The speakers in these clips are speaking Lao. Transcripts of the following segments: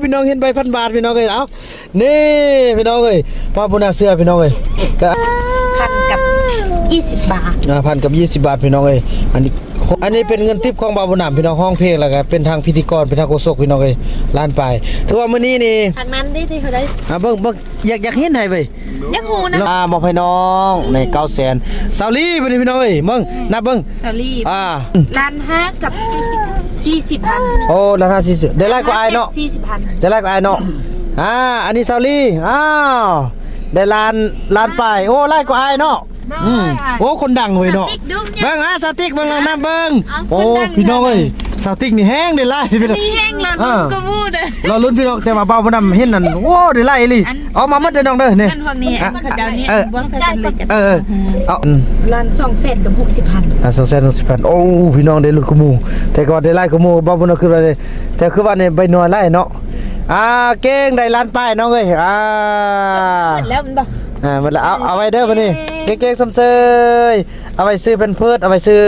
ພີ່ນ້ອງເຫັນໃບພັນບາດ ພີ່ນ້ອງເອີຍ. ເອົ້າ ນີ້ພີ່ນ້ອງເອີຍ ປ້າບໍ່ໜ້າເຊື່ອພີ່ນ້ອງເອີຍ ກະ ພັນກັບ ຍີ່ສິບບາດ ອ່າ ພັນກັບ ຍີ່ສິບບາດ ພີ່ນ້ອງເອີຍ. ອັນນີ້ ອັນນີ້ເປັນເງິນຕິບຂອງບ່າວບຸນນຳ ພີ່ນ້ອງ. ຮ້ອງເພງ ແລ້ວກະເປັນທັງພິທີກອນ ເປັນທັງໂຄສົກ ພີ່ນ້ອງເອີຍ ລ້ານປາຍ. ຖືວ່າມື້ນີ້ນີ້ ທາງນັ້ນເດ້ ເທົ່າໃດ? ອ່າ ເບິ່ງ ເບິ່ງ ຢາກ ຢາກເຫັນໃຫ້ເວີຍ ຢາກຮູ້ນະ. ອ່າ ມອບໃຫ້ນ້ອງໃນເກົ້າແສນ. ສາວລີ ບັດນີ້ພີ່ນ້ອງເອີຍ ເບິ່ງ ນັບເບິ່ງ ສາວລີ ອ່າ ລ້ານຫ້າກັບສີ່ສິບພັນ. ໂອ້ ລ້ານຫ້າສີ່ສິບ ໄດ້ຫຼາຍກວ່າອ້າຍເນາະ ສີ່ສິບພັນ ໄດ້ຫຼາຍກວ່າອ້າຍເນາະ. ອ່າ ອັນນີ້ສາວລີ ອ້າວ ໄດ້ລ້ານ ລ້ານປາຍ. ໂອ້ ຫຼາຍກວ່າອ້າຍເນາະ. ອືມ ໂອ້ ຄົນດັງເວີຍເນາະ. ເບິ່ງ ອ່າ ສາວຕິກ ເບິ່ງ ລອງນັບເບິ່ງ. ໂອ້ ພີ່ນ້ອງເອີຍ ສາວຕິກນີ້ແຮງໄດ້ຫຼາຍ ນີ້ແຮງ ລາວລຸ້ນກວ່າໝູ່ເດີ ລາວລຸ້ນພີ່ນ້ອງ. ແຕ່ວ່າບ່າວບຸນນຳເຫັນນັ້ນ ໂອ້ ໄດ້ຫຼາຍອີ່ຫຼີ. ອອກມາໝົດເດີນ້ອງເດີ ນີ້ ອັນພວກນີ້ ອ່ະ ອັນເຂົາເຈົ້ານີ້ ອ່ະ ບວກໃສ່ກັນເລີຍ ເອີ ເອີ ເອົາ ອືມ ລ້ານສອງແສນກັບຫົກສິບພັນ ອ່າ ສອງແສນຫົກສິບພັນ. ໂອ້ ພີ່ນ້ອງໄດ້ລຸ້ນກວ່າໝູ່ ແຕ່ກໍໄດ້ຫຼາຍກວ່າໝູ່. ບ່າວບຸນນຳຄືວ່າໄດ້ ແຕ່ຄືວ່ານີ້ໃບນ້ອຍຫຼາຍເນາະ. ອ່າ ເກັ່ງ ໄດ້ລ້ານປາຍນ້ອງເອີຍ. ອ່າ ໝົດແລ້ວແມ່ນບໍ່? ອ່າ ໝົດແລ້ວ ເອົາ ເອົາໄວ້ເດີບັດນີ້ ເກັ່ງໆ ຊົມເຊີຍ. ເອົາໄວ້ຊື້ແພມເພີດ ເອົາໄວ້ຊື້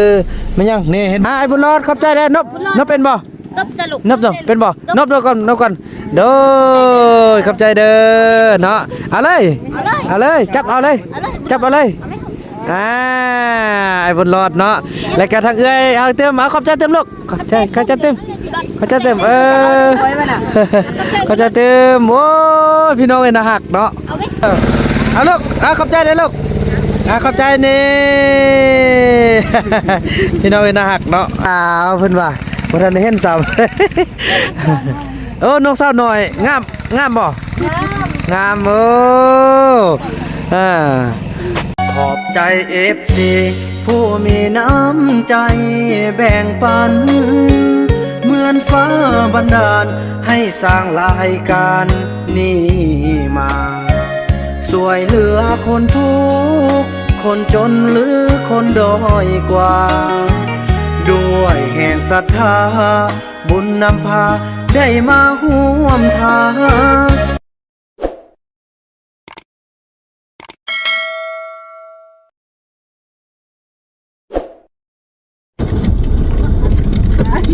ແມ່ນຫຍັງນີ້ ເຫັນ. ອ່າ ອ້າຍບຸນຫຼອດ ຂອບໃຈເດີ. ນົບ ນົບເປັນບໍ່? ນົບເປັນບໍ່? ນົບເປັນບໍ່? ນົບ ນົບກ່ອນ ນົບກ່ອນ. ໂດຍ ຂອບໃຈເດີເນາະ. ເອົາເລີຍ ເອົາເລີຍ ເອົາເລີຍ ຈັບເອົາເລີຍ ຈັບເອົາເລີຍ. ອ່າ ອ້າຍບຸນຫຼອດເນາະ ແລ້ວກະທາງເອື້ອຍເຮົາຕື່ມ. ເອົາ ຂອບໃຈຕື່ມລູກ ຂອບໃຈ ຂອບໃຈຕື່ມ ຂອບໃຈຕື່ມ ເອີ ຂອບໃຈຕື່ມ. ໂອ້ຍ ພີ່ນ້ອງເອີຍ ໜ້າຮັກເນາະ. ເອີ ເອົາລູກ ເອົາ ຂອບໃຈເດີລູກ ອ່າ ຂອບໃຈນີ້ ພີ່ນ້ອງເອີຍ ໜ້າຮັກເນາະ. ອ້າວ ເພິ່ນວ່າບໍ່ທັນໄດ້ເຫັນຊ້ຳ. ໂອ້ ນ້ອງສາວນ້ອຍ ງາມ ງາມບໍ່? ງາມ ງາມ. ໂອ້ ອ່າ ຂອບໃຈເອັຟຊີ ຜູ້ມີນ້ຳໃຈແບ່ງປັນ ເໝືອນຟ້າບັນດານໃຫ້ສ້າງລາຍການນີ້ມາ ຊ່ວຍເຫຼືອຄົນທຸກ ຄົນຈົນ ຫຼື ຄົນດ້ອຍກວ່າ ດ້ວຍແຮງສັດທາ ບຸນນຳພາໄດ້ມາຮ່ວມທາງ.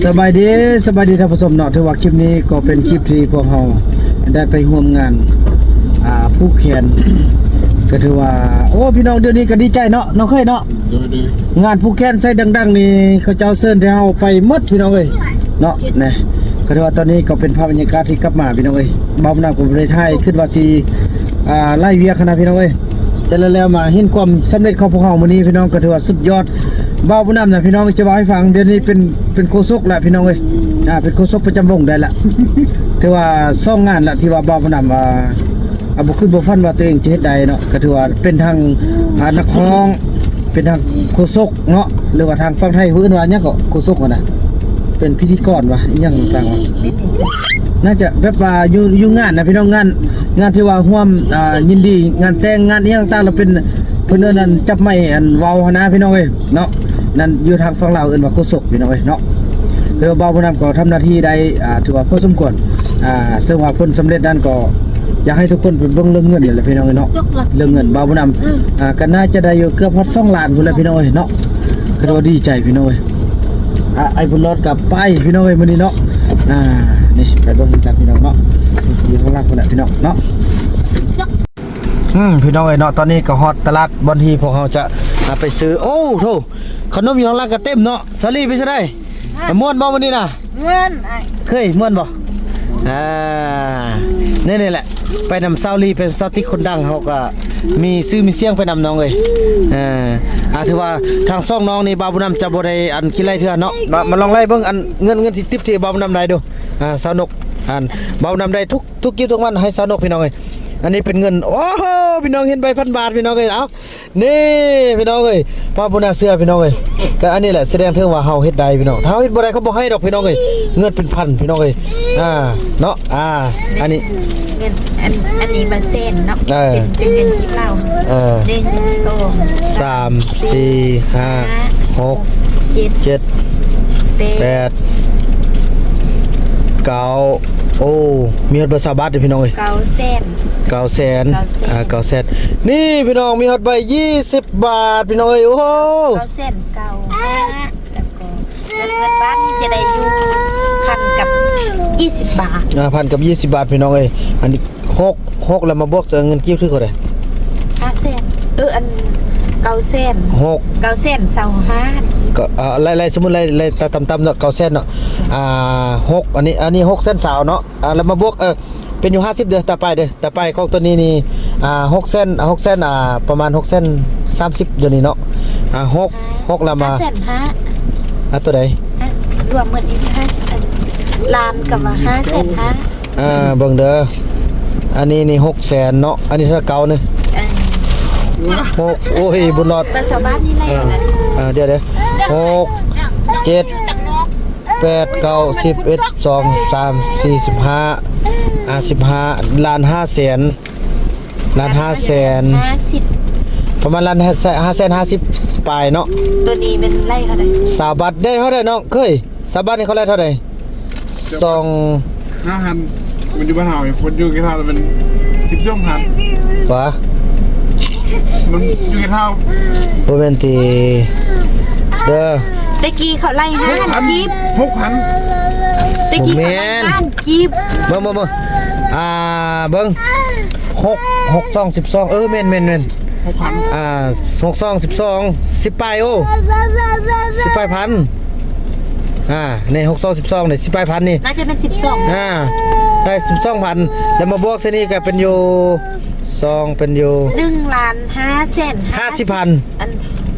ສະບາຍດີ ສະບາຍດີທ່ານຜູ້ຊົມເນາະ. ຖືວ່າຄລິບນີ້ກໍເປັນຄລິບທີ່ພວກເຮົາໄດ້ໄປຮ່ວມງານ ອ່າ ຜູກແຂນ ກໍຖືວ່າ ໂອ້ ພີ່ນ້ອງ ດຽວນີ້ກໍດີໃຈເນາະ ນ້ອງເຂີຍເນາະ. ໂດຍ ໂດຍ ງານຜູກແຂນໃສ່ດັງໆນີ້ ເຂົາເຈົ້າເຊີນໃຫ້ເຮົາໄປໝົດ ພີ່ນ້ອງເອີຍເນາະ. ນະ ກໍຖືວ່າຕອນນີ້ກໍເປັນພາບບັນຍາກາດທີ່ກັບມາ ພີ່ນ້ອງເອີຍ. ບ່າວບຸນນຳກໍບໍ່ໄດ້ຖ່າຍ ຄິດວ່າຊິ ອ່າ ຫຼາຍວຽກຫັ້ນນະ ພີ່ນ້ອງເອີຍ. ແຕ່ແລ້ວມາເຫັນຄວາມສຳເລັດຂອງພວກເຮົາມື້ນີ້ ພີ່ນ້ອງ ກໍຖືວ່າສຸດຍອດ. ບ່າວບຸນນຳນະ ພີ່ນ້ອງ ຈະເວົ້າໃຫ້ຟັງ ດຽວນີ້ເປັນ ເປັນໂຄສົກລະ ພີ່ນ້ອງເອີຍ. ອ່າ ເປັນໂຄສົກປະຈຳວົງໄດ້ລະ. ຖືວ່າສອງງານລະ ທີ່ວ່າບ່າວບຸນນຳ ອ່າ ອ່າ ບໍ່ຄິດບໍ່ຝັນວ່າຕົວເອງຈະເຮັດໄດ້ເນາະ. ກໍຖືວ່າເປັນທັງ ອ່າ ນັກຮ້ອງ ເປັນທັງໂຄສົກເນາະ ຫຼືວ່າທາງຝັ່ງໄທເພິ່ນເອີ້ນວ່າຫຍັງເກາະ ໂຄສົກຫັ້ນນະ ເປັນພິທີກອນຫວາ ອີ່ຫຍັງຕ່າງໆຫວາ. ໜ້າຈະແບບວ່າຢູ່ ຢູ່ງານນະ ພີ່ນ້ອງ ງານ ງານທີ່ວ່າຮ່ວມ ອ່າ ຍິນດີ ງານແຕ່ງ ງານອີ່ຫຍັງຕ່າງໆ ລະເປັນ ເພິ່ນເອີ້ນອັນຈັບໄມອັນເວົ້າຫັ້ນນະ ພີ່ນ້ອງເອີຍເນາະ. ນັ້ນຢູ່ທາງຝັ່ງລາວເອີ້ນວ່າໂຄສົກ ພີ່ນ້ອງເອີຍເນາະ. ຄືບ່າວບຸນນຳກໍທຳໜ້າທີ່ໄດ້ ອ່າ ຖືວ່າພໍສົມຄວນ ອ່າ ເຊິ່ງວ່າຜົນສຳເລັດນັ້ນກໍຢາກໃຫ້ທຸກຄົນໄປເບິ່ງເລື່ອງເງິນນີ້ແຫຼະ ພີ່ນ້ອງເອີຍເນາະ. ເລື່ອງເງິນບ່າວບຸນນຳ ອ່າ ກໍໜ້າຈະໄດ້ຢູ່ເກືອບຮອດສອງລ້ານພຸ້ນແຫຼະ ພີ່ນ້ອງເອີຍເນາະ. ກໍຖືວ່າດີໃຈ ພີ່ນ້ອງເອີຍ. ອ່າ ອ້າຍບຸນຫຼອດກໍໄປ ພີ່ນ້ອງເອີຍ ມື້ນີ້ເນາະ. ອ່າ ນີ້ໄປເບິ່ງກັນ ພີ່ນ້ອງເນາະ ຢູ່ຂ້າງຫຼັງພຸ້ນແຫຼະ ພີ່ນ້ອງເນາະ. ອືມ ພີ່ນ້ອງເອີຍເນາະ ຕອນນີ້ກໍຮອດຕະຫຼາດບ່ອນທີ່ພວກເຮົາຈະ ອ່າ ໄປຊື້. ໂອ້ໂທ້ ຂະໜົມຢູ່ຂ້າງຫຼັງກໍເຕັມເນາະ. ສາລີເປັນຈັ່ງໃດ? ມ່ວນບໍ່ມື້ນີ້ນະ? ມ່ວນອ້າຍ. ເຄີຍມ່ວນບໍ່? ອ່າ ນີ້ ນີ້ແຫຼະ ໄປນຳສາວລີ ເປັນສາວຕິກຄົນດັງ ເຮົາກໍມີຊື່ມີສຽງໄປນຳ ນ້ອງເອີຍ. ເອີ ອ່າ ຖືວ່າທາງສອງນ້ອງນີ້ ບ່າວບຸນນຳຈະບໍ່ໄດ້ອັນຄິດໄລ່ເທື່ອເນາະ. ມາ ມາລອງໄລ່ເບິ່ງອັນເງິນ ເງິນທີ່ຕິບທີ່ບ່າວບຸນນຳໄດ້ດູ. ອ່າ ສາວນົກ ອັນບ່າວບຸນນຳໄດ້ທຸກ ທຸກກິວທຸກວັນໃຫ້ສາວນົກ ພີ່ນ້ອງເອີຍ. ອັນນີ້ເປັນເງິນ ໂອ້ໂຫ ພີ່ນ້ອງເຫັນໃບພັນບາດ ພີ່ນ້ອງເອີຍ. ເອົາ ນີ້ພີ່ນ້ອງເອີຍ ປ້າບໍ່ໜ້າເຊື່ອພີ່ນ້ອງເອີຍ. ກໍອັນນີ້ແຫຼະສະແດງເຖິງວ່າເຮົາເຮັດໄດ້ພີ່ນ້ອງ. ຖ້າເຮົາເຮັດບໍ່ໄດ້ ເຂົາບໍ່ໃຫ້ດອກພີ່ນ້ອງເອີຍ. ເງິນເປັນພັນພີ່ນ້ອງເອີຍ. ອ່າ ເນາະ ອ່າ ອັນນີ້ ເງິນ ອັນ ອັນນີ້ມາແສນເນາະ. ເອີ ເປັນ ເປັນເງິນກີບລາວ. ເອີ ໜຶ່ງ ສອງ ສາມ ສີ່ ຫ້າ ຫົກ ເຈັດ ເຈັດ ແປດ ແປດ ເກົ້າ. ໂອ້ ມີຮອດເບີຊາວບາດເດ້ພີ່ນ້ອງເອີຍ. ເກົ້າແສນ ເກົ້າແສນ ເກົ້າແສນ ອ່າ ເກົ້າແສນ. ນີ້ພີ່ນ້ອງ ມີຮອດໃບ ຍີ່ສິບບາດ ພີ່ນ້ອງເອີຍ. ໂອ້ໂຫ ເກົ້າແສນຊາວຫ້າ ແລ້ວກໍເງິນບາດນີ້ຈະໄດ້ຢູ່ພັນ ກັບຍີ່ສິບບາດ. ຫ້າພັນກັບຍີ່ສິບບາດ ພີ່ນ້ອງເອີຍ. ອັນນີ້ ຫົກ ຫົກ ແລ້ວມາບວກເງິນກີບຖືກເທົ່າໃດ? ຫ້າແສນ ເອີ ອັນ ເກົ້າແສນ ຫົກ ເກົ້າແສນຊາວຫ້າ ກໍ ເອີ ໄລ່ ໄລ່ ສົມມຸດໄລ່ ໄລ່ຕາຕ່ຳໆເນາະ ເກົ້າແສນເນາະ ອ່າ ຫົກ ອັນນີ້ ອັນນີ້ຫົກແສນຊາວເນາະ ອ່າ ແລ້ວມາບວກ ເອີ ເປັນຢູ່ຫ້າສິບເດີ ຕາປາຍເດີ ຕາປາຍຂອງຕົວນີ້ນີ້ ອ່າ ຫົກແສນ ຫົກແສນ ອ່າ ປະມານຫົກແສນສາມສິບ ຕົວນີ້ເນາະ ອ່າ ຫົກ ຫົກ ແລ້ວມາ ຫ້າແສນຫ້າ ອ່າ ຕົວໃດ? ຮວມໝົດນີ້ຫ້າແສນ ລ້ານກັບວ່າຫ້າແສນຫ້າ ອ່າ ເບິ່ງເດີ ອັນນີ້ນີ້ຫົກແສນເນາະ ອັນນີ້ເທົ່າເກົ່ານີ້ ເອີ ຫົກ ໂອ້ຍ ບໍ່ລອດ ປະຊາວບ້ານນີ້ແຫຼະ ເອີ ເອີ ດຽວໆ ຫົກ ເຈັດ ແປດ ເກົ້າ ສິບ ສິບເອັດ ສິບສອງ ສິບສາມ ສິບສີ່ ສິບຫ້າ ອ່າ ສິບຫ້າ ລ້ານຫ້າແສນ ລ້ານຫ້າແສນ ຫ້າສິບ ປະມານລ້ານຫ້າແສນຫ້າສິບປາຍເນາະ ຕົວນີ້ແມ່ນໄລ່ເທົ່າໃດ? ຊາວບາດໄດ້ເທົ່າໃດນ້ອງ? ເຄີຍ ຊາວບາດນີ້ເຂົາໄລ່ເທົ່າໃດ? ສອງ ຫ້າພັນ ມັນຢູ່ບ້ານເຮົາ ຄົນຢູ່ກີ່ເທົ່າມັນສິບສອງພັນ ຫວາ ມັນຢູ່ກີ່ເທົ່າ ບໍ່ແມ່ນຕິເດີ ແຕ່ກີ້ເຂົາໄລ່ຫ້າພັນກີບ ຫົກພັນ ແຕ່ກີ້ເຂົາໄລ່ຫ້າພັນກີບ ເບິ່ງ ເບິ່ງ ເບິ່ງ ອ່າ ເບິ່ງ ຫົກ ຫົກສອງ ສິບສອງ ເອີ ແມ່ນ ແມ່ນ ແມ່ນ ຫົກພັນ ອ່າ ຫົກສອງ ສິບສອງ ສິບປາຍ ໂອ້ ສິບປາຍພັນ ອ່າ ໃນ ຫົກສອງ ສິບສອງ ນີ້ ສິບປາຍພັນນີ້ ໜ້າຈະເປັນສິບສອງ ອ່າ ໄດ້ສິບສອງພັນ ແລ້ວມາບວກໃສ່ນີ້ກໍເປັນຢູ່ ສອງ ເປັນຢູ່ ໜຶ່ງລ້ານຫ້າແສນຫ້າສິບພັນ ອັນ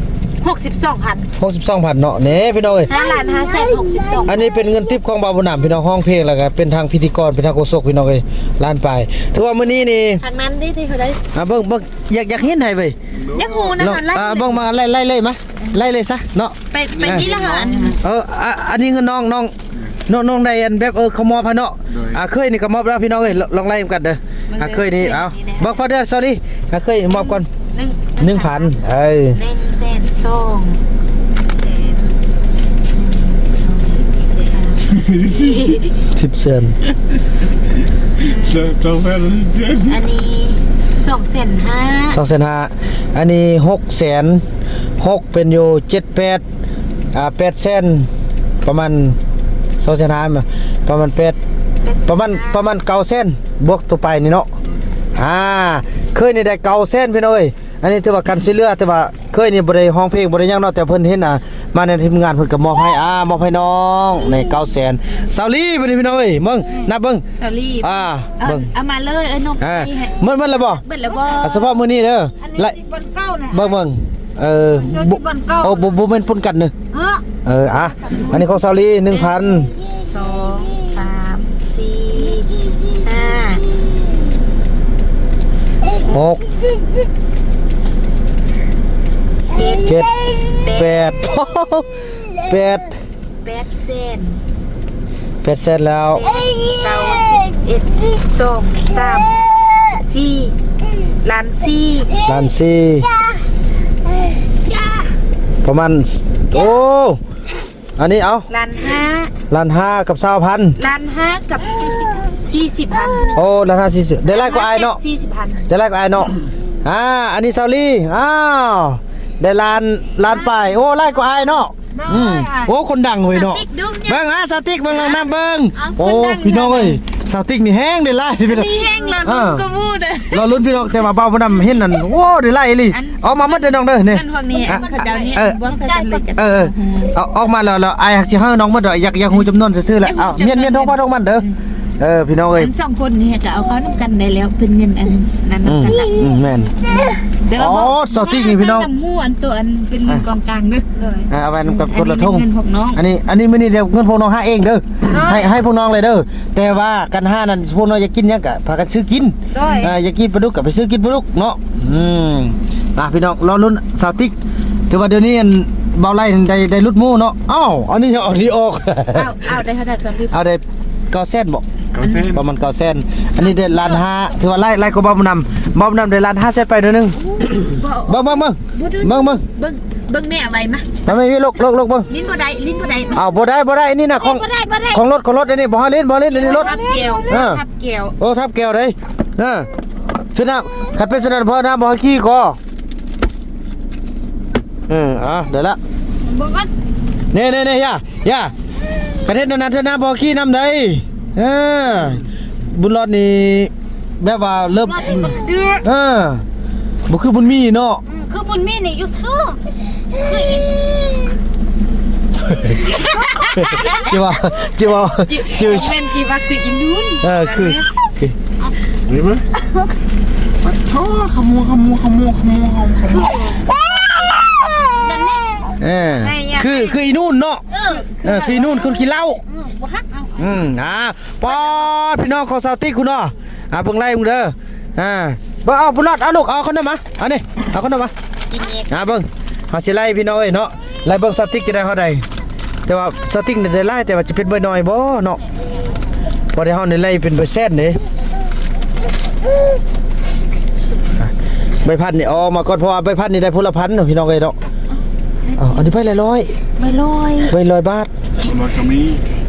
ຫົກສິບສອງພັນ ຫົກສິບສອງພັນເນາະ ນີ້ພີ່ນ້ອງເອີຍ ຫ້າລ້ານຫ້າແສນຫົກສິບສອງ ອັນນີ້ເປັນເງິນຕິບຂອງບ່າວບຸນນຳ ພີ່ນ້ອງ ຮ້ອງເພງ ແລ້ວກໍເປັນທັງພິທີກອນ ເປັນທັງໂຄສົກ ພີ່ນ້ອງເອີຍ ລ້ານປາຍ ຖືວ່າມື້ນີ້ນີ້ ທາງນັ້ນເດ້ ເທົ່າໃດ? ອ່າ ເບິ່ງ ເບິ່ງ ຢາກ ຢາກເຫັນໃຫ້ເວີຍ ຢາກຮູ້ນະ ລອງ ເຮົາໄລ່ ອ່າ ເບິ່ງມາ ໄລ່ ໄລ່ ໄລ່ມາ ໄລ່ເລີຍຊະເນາະ ໄປ ໄປທີລະອັນ ເອີ ອ່າ ອັນນີ້ເງິນນ້ອງ ນ້ອງ ນ້ອງ ນ້ອງໄດ້ອັນແບບ ເອີ ເຂົາມອບໃຫ້ເນາະ ໂດຍ ອ່າ ເຄີຍນີ້ກໍມອບແລ້ວ ພີ່ນ້ອງເອີຍ ລອງໄລ່ນຳກັນເດີ ອ່າ ເຄີຍນີ້ ເອົາ ເບິ່ງ ເບິ່ງ Father Sorry ອ່າ ເຄີຍມອບກ່ອນ ໜຶ່ງ ໜຶ່ງພັນ ເອີ ໜຶ່ງແສນ ສອງແສນ ສິບແສນ ສອງແສນ ສິບແສນ ອັນນີ້ສອງແສນຫ້າ ສອງແສນຫ້າ ອັນນີ້ຫົກແສນ ຫົກເປັນຢູ່ເຈັດແປດ ອ່າ ແປດແສນ ປະມານສອງແສນຫ້າ ປະມານແປດ ປະມານ ປະມານເກົ້າແສນ ບວກຕົວປາຍນີ້ເນາະ ອ່າ ເຄີຍນີ້ໄດ້ເກົ້າແສນ ພີ່ນ້ອງເອີຍ ອັນນີ້ຖືວ່າການຊ່ວຍເຫຼືອ ແຕ່ວ່າເຄີຍນີ້ບໍ່ໄດ້ຮ້ອງເພງ ບໍ່ໄດ້ຫຍັງເນາະ ແຕ່ເພິ່ນເຫັນ ອ່າ ມາໃນທີມງານເພິ່ນກໍມອບໃຫ້ ອ່າ ມອບໃຫ້ນ້ອງໃນເກົ້າແສນ ສາວລີ ບັດນີ້ພີ່ນ້ອງເອີຍ ເບິ່ງ ນັບເບິ່ງ ສາວລີ ອ່າ ເບິ່ງ ເອົາມາເລີຍ ເອີ ນົກ ອ່າ ໃຫ້ ໝົດ ໝົດແລ້ວບໍ່? ເບິດແລ້ວບໍ່? ອ່າ ສະເພາະມື້ນີ້ເດີ ອັນນີ້ ໄລ່ ສິບວັນເກົ່ານະ ເບິ່ງ ເບິ່ງ ເອີ ເອີ ສິບວັນເກົ່າ ບໍ່ ບໍ່ ບໍ່ແມ່ນປົນກັນເດີ ເອີ ອ່າ ອັນນີ້ຂອງສາວລີ ໜຶ່ງພັນ ໜຶ່ງ ສອງ ສາມ ສີ່ ຫ້າ ຫົກ ເຈັດ ເຈັດ ແປດ ແປດ ແປດແສນ ແປດແສນແລ້ວ ເກົ້າ ສິບເອັດ ສອງ ສາມ ສີ່ ລ້ານສີ່ ລ້ານສີ່ ປະມານ ໂອ້ ອັນນີ້ເອົາ ລ້ານຫ້າ ລ້ານຫ້າກັບຊາວພັນ ລ້ານຫ້າກັບສີ່ສິບພັນ ໂອ້ ລ້ານຫ້າ ສີ່ສິບ ໄດ້ຫຼາຍກວ່າອ້າຍເນາະ ສີ່ສິບພັນ ໄດ້ຫຼາຍກວ່າອ້າຍເນາະ ອ່າ ອັນນີ້ສາວລີ ອ້າວ ໄດ້ລ້ານ ລ້ານປາຍ ໂອ້ ຫຼາຍກວ່າອ້າຍເນາະ ໂດຍ ອືມ ໂອ້ ຄົນດັງເວີຍເນາະ ສາວຕິກດູ ເບິ່ງ ອ່າ ສາວຕິກ ເບິ່ງ ລອງນັບເບິ່ງ ເອົາ ໂອ້ ຄົນດັງ ພີ່ນ້ອງເອີຍ ສາວຕິກນີ້ແຮງໄດ້ຫຼາຍ ນີ້ແຮງລະລຸ້ນກວ່າໝູ່ເດີ ລໍລຸ້ນພີ່ນ້ອງ ແຕ່ວ່າບ່າວບຸນນຳເຫັນນັ້ນ ໂອ້ ໄດ້ຫຼາຍອີ່ຫຼີ ອອກມາໝົດເດີນ້ອງເດີ ນີ້ ອັນພວກນີ້ ອ່ະ ອັນເຂົາເຈົ້ານີ້ ເອີ ບໍ່ໃສ່ກັນເລີຍ ເອີ ເອີ ເອົາອອກມາແລ້ວ ແລ້ວອ້າຍຮັກຊິໃຫ້ນ້ອງໝົດດອກ ຢາກ ຢາກຮູ້ຈຳນວນຊື່ໆແຫຼະ ອ້າວ ມ້ຽນໆ ທ້ອງໃຜທ້ອງມັນເດີ ອືມ ເອີ ພີ່ນ້ອງເອີຍ ອັນສອງຄົນນີ້ກໍເອົາເຂົ້ານຳກັນໄດ້ແລ້ວ ເປັນເງິນອັນນັ້ນນຳກັນລະ ອືມ ອືມ ແມ່ນ ແຕ່ວ່າ ອໍ ສາວຕິກນີ້ພີ່ນ້ອງ ນຳໝູ່ອັນໂຕອັນເປັນເງິນກອງກາງເດີ ອ່າ ເອົາໄວ້ນຳກັນຄົນລະຖົງ ອັນນີ້ ອັນນີ້ມື້ນີ້ດຽວເງິນພວກນ້ອງຫາເອງເດີ ໃຫ້ ໃຫ້ພວກນ້ອງເລີຍເດີ ແຕ່ວ່າກັນຫານັ້ນ ພວກນ້ອງຢາກກິນຫຍັງກໍພາກັນຊື້ກິນ ອ່າ ຢາກກິນປາດຸກກໍໄປຊື້ກິນປາດຸກເນາະ ອືມ ອ່າ ພີ່ນ້ອງ ລໍລຸ້ນສາວຕິກ ຖືວ່າດຽວນີ້ອັນ ເບົາໄລ່ໄດ້ ໄດ້ຫຼຸດໝູ່ເນາະ ອ້າວ ອັນນີ້ ອັນນີ້ອອກ ເອົາ ເອົາໄດ້ເທົ່າໃດ ເອົາໄດ້ເກົ້າແສນບໍ ເກົ້າແສນ ປະມານເກົ້າແສນ ອັນນີ້ໄດ້ລ້ານຫ້າ ຖືວ່າຫຼາຍ ຫຼາຍກວ່າເບົານຳ ເບົານຳໄດ້ລ້ານຫ້າແສນປາຍໜ້ອຍໜຶ່ງ ເບິ່ງ ເບິ່ງ ເບິ່ງ ເບິ່ງ ເບິ່ງແມ່ເອົາໄວ້ມາ ມາ ມາ ມາ ລູກ ລູກ ລູກ ເບິ່ງ ຫຼິ້ນບໍ່ໄດ້ ຫຼິ້ນບໍ່ໄດ້ ອ້າວ ບໍ່ໄດ້ ບໍ່ໄດ້ ອັນນີ້ນະ ຂອງ ບໍ່ໄດ້ ບໍ່ໄດ້ ຂອງລົດ ຂອງລົດ ອັນນີ້ບໍ່ໃຫ້ຫຼິ້ນ ບໍ່ໃຫ້ຫຼິ້ນ ອັນນີ້ລົດ ທັບແກ້ວ ເອີ ທັບແກ້ວ ໂອ້ ທັບແກ້ວເດ້ ເອີ ຊະນະ ຄັນເປັນຊະນະພໍ່ນະ ບໍ່ໃຫ້ຂີ່ກໍ ເອີ ອ່າ ໄດ້ລະ ເບິ່ງກ່ອນ ນີ້ໆໆ ຢ່າ ຢ່າ ຄັນເຮັດອັນນັ້ນເທື່ອໜ້າບໍ່ຂີ່ນຳໃດ. ເອີ ບຸນລອດນີ້ແບບວ່າເລີບ ເອີ ບໍ່ຄືບຸນມີເນາະ. ອືມ ຄືບຸນມີນີ້ຢູ່ເທີ ຄືອີ ຈິວ່າ ຈິວ່າ ຈິ ຈິແມ່ນຈິວ່າຄືອີນູນ. ເອີ ຄື ຄື ນີ້ມາ ປະໂທ້ ຂະໂມຍ ຂະໂມຍ ຂະໂມຍ ຂະໂມຍ ຂະໂມຍ ຄື ນັ້ນແຫຼະ ເອີ ຄື ຄືອີນູນເນາະ. ເອີ ເອີ ຄືອີນູນ ຄົນຂີ້ເຫຼົ້າ. ອືມ ບໍ່ຮັກເອົາ. ອືມ ອ່າ ປ້າ ພີ່ນ້ອງຂອງສາວຕິກພຸ້ນເນາະ. ອ່າ ເບິ່ງໄລ່ເບິ່ງເດີ. ອ່າ ເບິ່ງ ເອົາບຸນລອດ ເອົາລູກ ເອົາຂະໜົມມາ ອັນນີ້ ເອົາຂະໜົມມາ. ອ່າ ເບິ່ງ ເຮົາຊິໄລ່ພີ່ນ້ອງເອີຍເນາະ ໄລ່ເບິ່ງສາວຕິກຈະໄດ້ເທົ່າໃດ. ແຕ່ວ່າສາວຕິກນີ້ໄດ້ຫຼາຍ ແຕ່ວ່າຈະເປັນໃບນ້ອຍບໍ່ເນາະ ເພາະໄດ້ເຮົານີ້ໄລ່ເປັນໃບແສນເດ້. ອ່າ ໃບພັນນີ້ເອົາມາກ່ອນ ເພາະວ່າໃບພັນນີ້ໄດ້ຜູ້ລະພັນເນາະ ພີ່ນ້ອງເອີຍເນາະ. ເອົາ ອັນນີ້ໃບລະຮ້ອຍ ໃບຮ້ອຍ ໃບຮ້ອຍບາດ ໃບຮ້ອຍກໍມີ.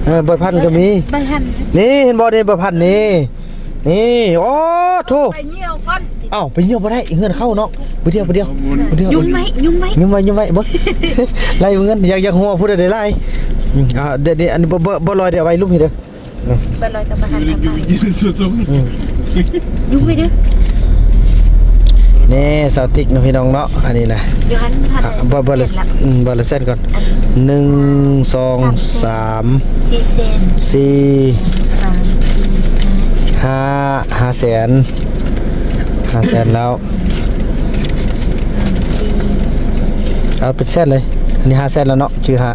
ເອີ ໃບພັນກໍມີ ໃບພັນ ນີ້ເຫັນບໍ່ ນີ້ໃບພັນນີ້. ນີ້ ໂອ້ໂທ້ ໄປຍ່ຽວກ່ອນ. ເອົ້າ ໄປຍ່ຽວບໍ່ໄດ້ ເຮືອນເຂົາເນາະ. ບໍ່ດຽວ ບໍ່ດຽວ ບໍ່ດຽວ ຍຸງໄວ້ ຍຸງໄວ້ ຍຸງໄວ້ ຍຸງໄວ້ ເບິ່ງ ໄລ່ເງິນ ຢາກ ຢາກຮູ້ວ່າຜູ້ໃດໄດ້ຫຼາຍ. ອືມ ອ່າ ດຽວນີ້ ອັນນີ້ບໍ່ ບໍ່ ບໍ່ລອຍ ດຽວເອົາໄວ້ລຸ່ມພີ້ເດີ. ບໍ່ລອຍກັບອາຫານ. ອືມ ຍຸງໄວ້ເດີ. ນີ້ ສາວຕິກເນາະ ພີ່ນ້ອງເນາະ ອັນນີ້ນະ ຢູ່ຫັ້ນ ອ່າ ບໍ່ ບໍ່ລະ ແສນລະ ອືມ ບໍ່ລະແສນກ່ອນ ອັນ ໜຶ່ງ ສອງ ສາມ ສາມ ສີ່ແສນ ສີ່ ສາມ ສີ່ ຫ້າ ຫ້າ ຫ້າແສນ ຫ້າແສນແລ້ວ. ເອົາເປັນແສນເລີຍ ອັນນີ້ຫ້າແສນແລ້ວເນາະ ຈື່ຫ້າ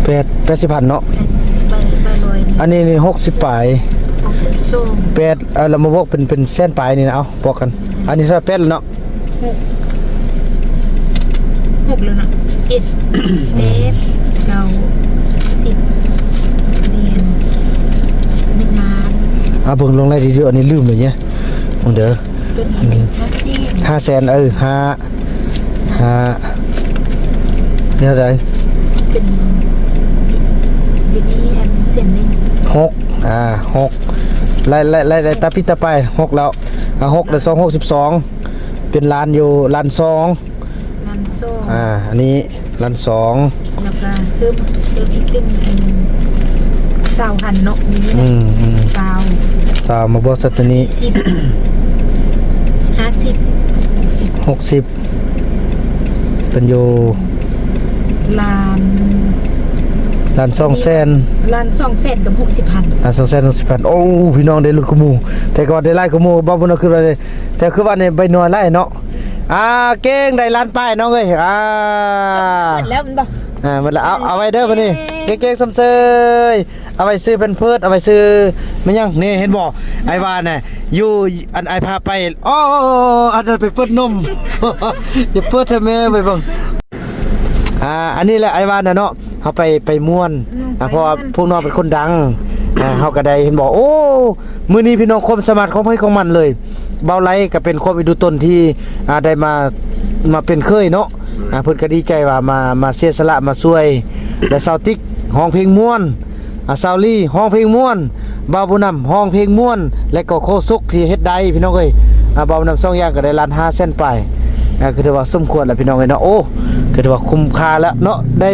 ແປດ ແປດສິບພັນເນາະ. ອັນນີ້ຫົກສິບປາຍ ຫົກສິບສອງ ແປດ ເອົາລະມາບວກເປັນ ເປັນແສນປາຍນີ້ນະ. ເອົາບວກກັນ ອັນນີ້ເທົ່າໃດ ແປດແລ້ວເນາະ. ຫົກ ຫົກແລ້ວເນາະ ເຈັດ ແປດ ເກົ້າ ສິບ ຫຼຽນ ໜຶ່ງລ້ານ. ອ່າ ເບິ່ງລົງໄລ່ດີໆ ອັນນີ້ລືມເລີຍເນຍ ເບິ່ງເດີ. ໂຕນີ້ຫ້າແສນ ຫ້າແສນ ເອີ ຫ້າ ຫ້າ ແນວໃດ ເປັນ ຢູ່ນີ້ອັນເສັ້ນນີ້ ຫົກ ອ່າ ຫົກ ໄລ່ ໄລ່ ໄລ່ ໄລ່ຕາປິດຕາປາຍ ຫົກແລ້ວ. ອ່າ ຫົກແລ້ວ ສອງ ຫົກສິບສອງ ເປັນລ້ານຢູ່ ລ້ານສອງ ລ້ານສອງ ອ່າ ອັນນີ້ລ້ານສອງ ແລ້ວກໍເພີ່ມ ເພີ່ມອີກຕື່ມ ອັນ ຊາວພັນເນາະ ນີ້ ອືມ ອືມ ຊາວ ຊາວ ມາບວກໃສ່ໂຕນີ້ ສີ່ສິບ ຫ້າສິບ ຫົກສິບ ຫົກສິບ ເປັນຢູ່ ລ້ານ ລ້ານສອງແສນ ລ້ານສອງແສນກັບຫົກສິບພັນ ລ້ານສອງແສນຫົກສິບພັນ. ໂອ້ ພີ່ນ້ອງໄດ້ຫຼຸດກວ່າໝູ່ ແຕ່ກໍໄດ້ຫຼາຍກວ່າໝູ່ ບໍ່ ບໍ່ ຄືວ່າ ແຕ່ຄືວ່ານີ້ໃບນ້ອຍຫຼາຍເນາະ. ອ່າ ເກັ່ງໄດ້ລ້ານປາຍນ້ອງເອີຍ. ອ່າ ໝົດແລ້ວແມ່ນບໍ່? ອ່າ ໝົດແລ້ວ ເອົາ ເອົາໄວ້ເດີບັດນີ້ ເກັ່ງໆ ຊຳເຊີຍ ເອົາໄວ້ຊື້ແພມເພີດ ເອົາໄວ້ຊື້ແມ່ນຫຍັງນີ້ ເຫັນບໍ່ ອ້າຍວ່ານະ ຢູ່ ອັນອ້າຍພາໄປ ອໍ ອັນນັ້ນໄປເປີດນົມ ຢ່າເປີດເທື່ອແມ່ໄປເບິ່ງ. ອ່າ ອັນນີ້ແຫຼະອ້າຍວ່ານະເນາະ ເຮົາໄປ ໄປມ່ວນ ອືມ ອ່າ ໄປ ເພາະວ່າ ມ່ວນ ພວກນ້ອງເປັນຄົນດັງ ອ່າ ເຮົາກໍໄດ້ເຫັນບໍ່ ໂອ້ ມື້ນີ້ພີ່ນ້ອງ ຄວາມສາມາດຂອງໃຜຂອງມັນເລີຍ. ບ່າວໄລກໍເປັນຄວາມເອັນດູຕົນທີ່ ອ່າ ໄດ້ມາ ມາເປັນເຂີຍເນາະ ອ່າ ເພິ່ນກໍດີໃຈວ່າມາ ມາເສຍສະຫຼະມາຊ່ວຍ ແລະ ສາວຕິກຮ້ອງເພງມ່ວນ ອ່າ ສາວລີຮ້ອງເພງມ່ວນ ບ່າວບຸນນຳຮ້ອງເພງມ່ວນ ແລະກໍໂຄສົກທີ່ເຮັດໄດ້ພີ່ນ້ອງເອີຍ. ອ່າ ບ່າວບຸນນຳສອງຢ່າງກໍໄດ້ລ້ານຫ້າແສນປາຍ ອ່າ ກໍຖືວ່າສົມຄວນແລ້ວພີ່ນ້ອງເອີຍເນາະ. ໂອ້ ກໍຖືວ່າຄຸ້ມຄ່າແລ້ວເນາະ ໄດ້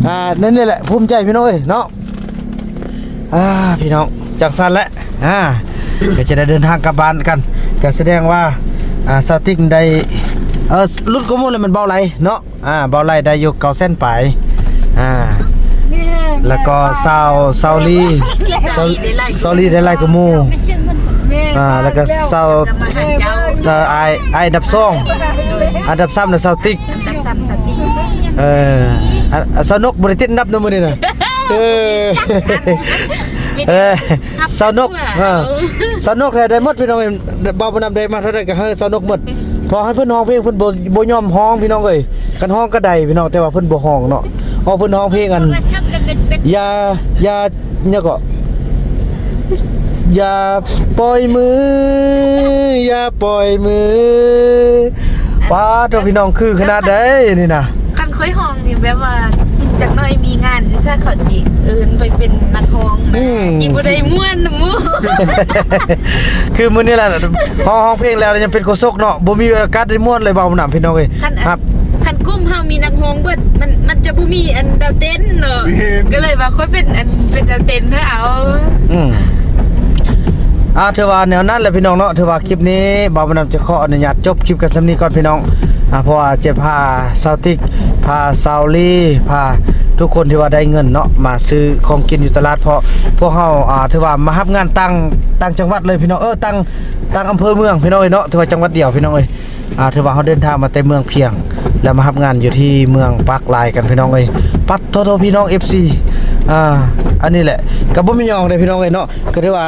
ອ່າ ນັ້ນນີ້ແຫຼະ ພູມໃຈພີ່ນ້ອງເອີຍເນາະ. ອ່າ ພີ່ນ້ອງ ຈັ່ງຊັ້ນແຫຼະ ອ່າ ກໍຈະໄດ້ເດີນທາງກັບບ້ານກັນ ກໍສະແດງວ່າ ອ່າ ສາວຕິກໄດ້ ເອີ ຫຼຸດກວ່າໝູ່ແລ້ວແມ່ນເບົາໄຫຼເນາະ. ອ່າ ເບົາໄຫຼໄດ້ຢູ່ເກົ້າແສນປາຍ ອ່າ ແລ້ວກໍສາວ ສາວລີ ສາວ ສາວລີໄດ້ຫຼາຍກວ່າໝູ່ ອ່າ ແລ້ວກໍສາວ ເອີ ອ້າຍ ອ້າຍອັນດັບສອງ ອັນດັບສາມນະສາວຕິກ ເອີ ອ່າ ສາວນົກບໍ່ໄດ້ຕິດອັນດັບເນາະມື້ນີ້ນະ. ເອີ ເອີ ສາວນົກ ເອີ ສາວນົກແທ້ໄດ້ໝົດພີ່ນ້ອງເອີຍ. ບ່າວບຸນນຳໄດ້ມາເທົ່າໃດກໍໃຫ້ສາວນົກໝົດ ເພາະໃຫ້ເພິ່ນຮ້ອງເພງ ເພິ່ນບໍ່ ບໍ່ຍອມຮ້ອງພີ່ນ້ອງເອີຍ. ຄັນຮ້ອງກໍໄດ້ພີ່ນ້ອງ ແຕ່ວ່າເພິ່ນບໍ່ຮ້ອງເນາະ. ເພາະເພິ່ນຮ້ອງເພງອັນ ຢ່າ ຢ່າ ຫຍັງເກາະ ຢ່າປ່ອຍມື ຢ່າປ່ອຍມື. ປາດໂທ້ ພີ່ນ້ອງ ຄືຂະໜາດໃດນີ້ນະ. ຄັນຂ້ອຍຮ້ອງນີ້ແບບວ່າຈັກໜ້ອຍມີງານຢູ່ໃສ ເຂົາຊິເອີ້ນໄປເປັນນັກຮ້ອງນະ ອືມ ຊິບໍ່ໄດ້ມ່ວນນຳໝູ່. ຄືມື້ນີ້ລະ ຮ້ອງ ຮ້ອງເພງແລ້ວຍັງເປັນໂຄສົກເນາະ ບໍ່ມີໂອກາດໄດ້ມ່ວນເລີຍ ເວົ້ານຳພີ່ນ້ອງເອີຍ. ຄັນ ຮັບ ຄັນກຸ່ມເຮົາມີນັກຮ້ອງເບິດ ມັນ ມັນຈະບໍ່ມີອັນດາວເຕັ້ນເນາະ. ແມ່ນ ກໍເລີຍວ່າຂ້ອຍເປັນອັນ ເປັນດາວເຕັ້ນເດີເອົາ. ອືມ ອ່າ ຖືວ່າແນວນັ້ນແຫຼະພີ່ນ້ອງເນາະ. ຖືວ່າຄລິບນີ້ບ່າວບຸນນຳຈະຂໍອະນຸຍາດຈົບຄລິບກັນສ່ຳນີ້ກ່ອນພີ່ນ້ອງ. ອ່າ ເພາະວ່າຈະພາສາວຕິກ ພາສາວລີ ພາທຸກຄົນທີ່ວ່າໄດ້ເງິນເນາະ ມາຊື້ຂອງກິນຢູ່ຕະຫຼາດ ເພາະພວກເຮົາ ອ່າ ຖືວ່າມາຮັບງານຕ່າງ ຕ່າງຈັງຫວັດເລີຍພີ່ນ້ອງເອີຍ ຕ່າງ ຕ່າງອຳເພີເມືອງພີ່ນ້ອງເອີຍເນາະ. ຖືວ່າຈັງຫວັດດຽວພີ່ນ້ອງເອີຍ. ອ່າ ຖືວ່າເຮົາເດີນທາງມາແຕ່ເມືອງພຽງ ແລ້ວມາຮັບງານຢູ່ທີ່ເມືອງປາກລາຍກັນພີ່ນ້ອງເອີຍ. ປັດໂທໂທ ພີ່ນ້ອງ ເອັຟຊີ ອ່າ ອັນນີ້ແຫຼະ ກໍບໍ່ມີຫຍັງເດ້ພີ່ນ້ອງເອີຍເນາະ. ກໍຖືວ່າ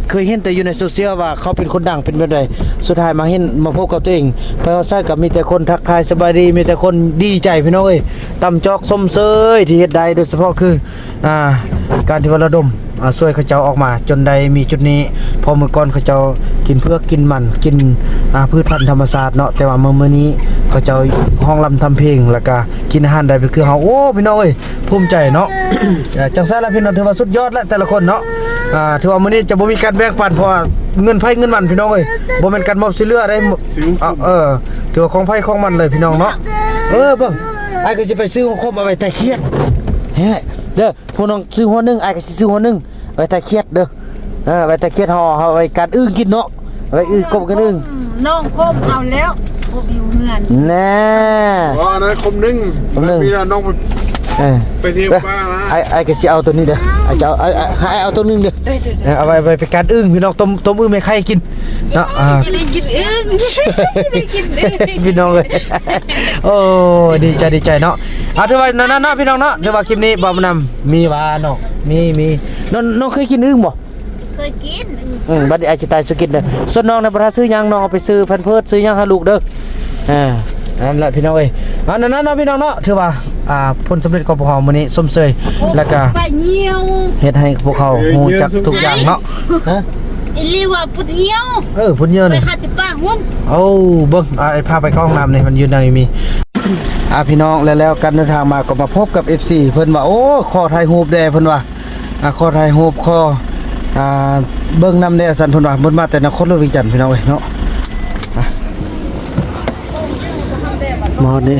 ເຄີຍເຫັນແຕ່ຢູ່ໃນໂຊຊຽວວ່າເຂົາເປັນຄົນດັງເປັນແບບໃດ ສຸດທ້າຍມາເຫັນ ມາພົບກັບຕົວເອງ ໄປຮອດໃສກໍມີແຕ່ຄົນທັກທາຍສະບາຍດີ ມີແຕ່ຄົນດີໃຈພີ່ນ້ອງເອີຍ. ຕ່ຳຈອກຊົມເຊີຍທີ່ເຮັດໄດ້ ໂດຍສະເພາະຄື ອ່າ ການທີ່ວ່າລະດົມ ອ່າ ຊ່ວຍເຂົາເຈົ້າອອກມາຈົນໄດ້ມີຈຸດນີ້. ເພາະເມື່ອກ່ອນເຂົາເຈົ້າກິນເຜືອກກິນມັນ ກິນ ອ່າ ພືດພັນທຳມະຊາດເນາະ ແຕ່ວ່າມາມື້ນີ້ເຂົາເຈົ້າຮ້ອງລຳທຳເພງ ແລ້ວກະກິນອາຫານໄດ້ໄປຄືເຮົາ. ໂອ້ ພີ່ນ້ອງເອີຍ ພູມໃຈເນາະ. ເອີ ຈັ່ງຊັ້ນລະພີ່ນ້ອງ ຖືວ່າສຸດຍອດລະແຕ່ລະຄົນເນາະ. ອ່າ ຖືວ່າມື້ນີ້ຈະບໍ່ມີການແບ່ງປັນ ເພາະວ່າເງິນໃຜເງິນມັນພີ່ນ້ອງເອີຍ ບໍ່ແມ່ນການມອບຊ່ວຍເຫຼືອເດ້. ເອີ ຖືວ່າຂອງໃຜຂອງມັນເລີຍພີ່ນ້ອງເນາະ. ເອີ ເບິ່ງ ອ້າຍກໍຊິໄປຊື້ຫົວໂຄມເອົາໄວ້ໄຕ້ຂຽດ ເຫັນແຫຼະເດີ. ພວກນ້ອງຊື້ຫົວໜຶ່ງ ອ້າຍກໍຊິຊື້ຫົວໜຶ່ງ ໄວ້ໄຕ້ຂຽດເດີ. ເອີ ໄວ້ໄຕ້ຂຽດ ເຮົາ ເຮົາໄວ້ການອຶ່ງກິນເນາະ ໄວ້ອຶ່ງກົບກັນອຶ່ງ. ນ້ອງຄົມເອົາແລ້ວ ຄົມຢູ່ເຮືອນ ແນ່ ວ່ານັ້ນຄົມໜຶ່ງ ຄົມໜຶ່ງ ແລ້ວມີນ້ອງ ເອີ ໄປທ່ຽວປ່ານະ. ອ້າຍ ອ້າຍກໍຊິເອົາໂຕນີ້ເດີ ອ້າຍຈະເອົາ ອ້າຍ ອ້າຍ ໃຫ້ອ້າຍເອົາໂຕໜຶ່ງເດີ. ໂດຍ ໂດຍ ໂດຍ ເອີ ເອົາໄວ້ ໄວ້ເປັນການອຶ່ງພີ່ນ້ອງ ຕົ້ມ ຕົ້ມອຶ່ງແມ່ໄຂ່ກິນເນາະ. ອ່າ ກິນອຶ່ງ ກິນອຶ່ງ ພີ່ນ້ອງເອີຍ. ໂອ້ ດີໃຈ ດີໃຈເນາະ. ອ່າ ຖືວ່ານັ້ນເນາະ ພີ່ນ້ອງເນາະ. ຖືວ່າຄລິບນີ້ບ່າວບຸນນຳມີວ່າເນາະ ມີ ມີ ນ້ອງ ນ້ອງເຄີຍກິນອຶ່ງບໍ່? ເຄີຍກິນ ອືມ ບັດນີ້ອ້າຍຊິຕາຍສູ່ກິນເດີ. ສ່ວນນ້ອງນະ ບໍ່ຖ້າຊື້ຫຍັງ ນ້ອງເອົາໄປຊື້ແພມເພີດ ຊື້ຫຍັງໃຫ້ລູກເດີ. ອ່າ ນັ້ນແຫຼະພີ່ນ້ອງເອີຍ. ອັນນັ້ນເນາະ ພີ່ນ້ອງເນາະ ຖືວ່າ ອ່າ ຜົນສຳເລັດຂອງພວກເຮົາມື້ນີ້ຊົມເຊີຍ ແລ້ວກະເຮັດໃຫ້ພວກເຮົາຮູ້ຈັກທຸກຢ່າງເນາະ. ຮະ ອີ່ຫຼີວ່າປຸດຫ່ຽວ ເອີ ປຸດຫ່ຽວນີ້ ໄປຫາແຕ່ປາກພຸ້ນ. ໂອ້ ເບິ່ງ ອ້າຍພາໄປເຂົ້າຫ້ອງນ້ຳນີ້ ມັນຢູ່ໃນມີ. ອ່າ ພີ່ນ້ອງ ແລ້ວ ແລ້ວການເດີນທາງມາກໍມາພົບກັບເອັຟຊີ ເພິ່ນວ່າ ໂອ້ ຂໍຖ່າຍຮູບແດ່ ເພິ່ນວ່າ ອ່າ ຂໍຖ່າຍຮູບ ຂໍ ອ່າ ເບິ່ງນຳແດ່ ວ່າຊັ້ນ ເພິ່ນວ່າ. ເພິ່ນມາແຕ່ນະຄອນຫຼວງວຽງຈັນ ພີ່ນ້ອງເອີຍເນາະ. ອ່າ ມາຮອດນີ້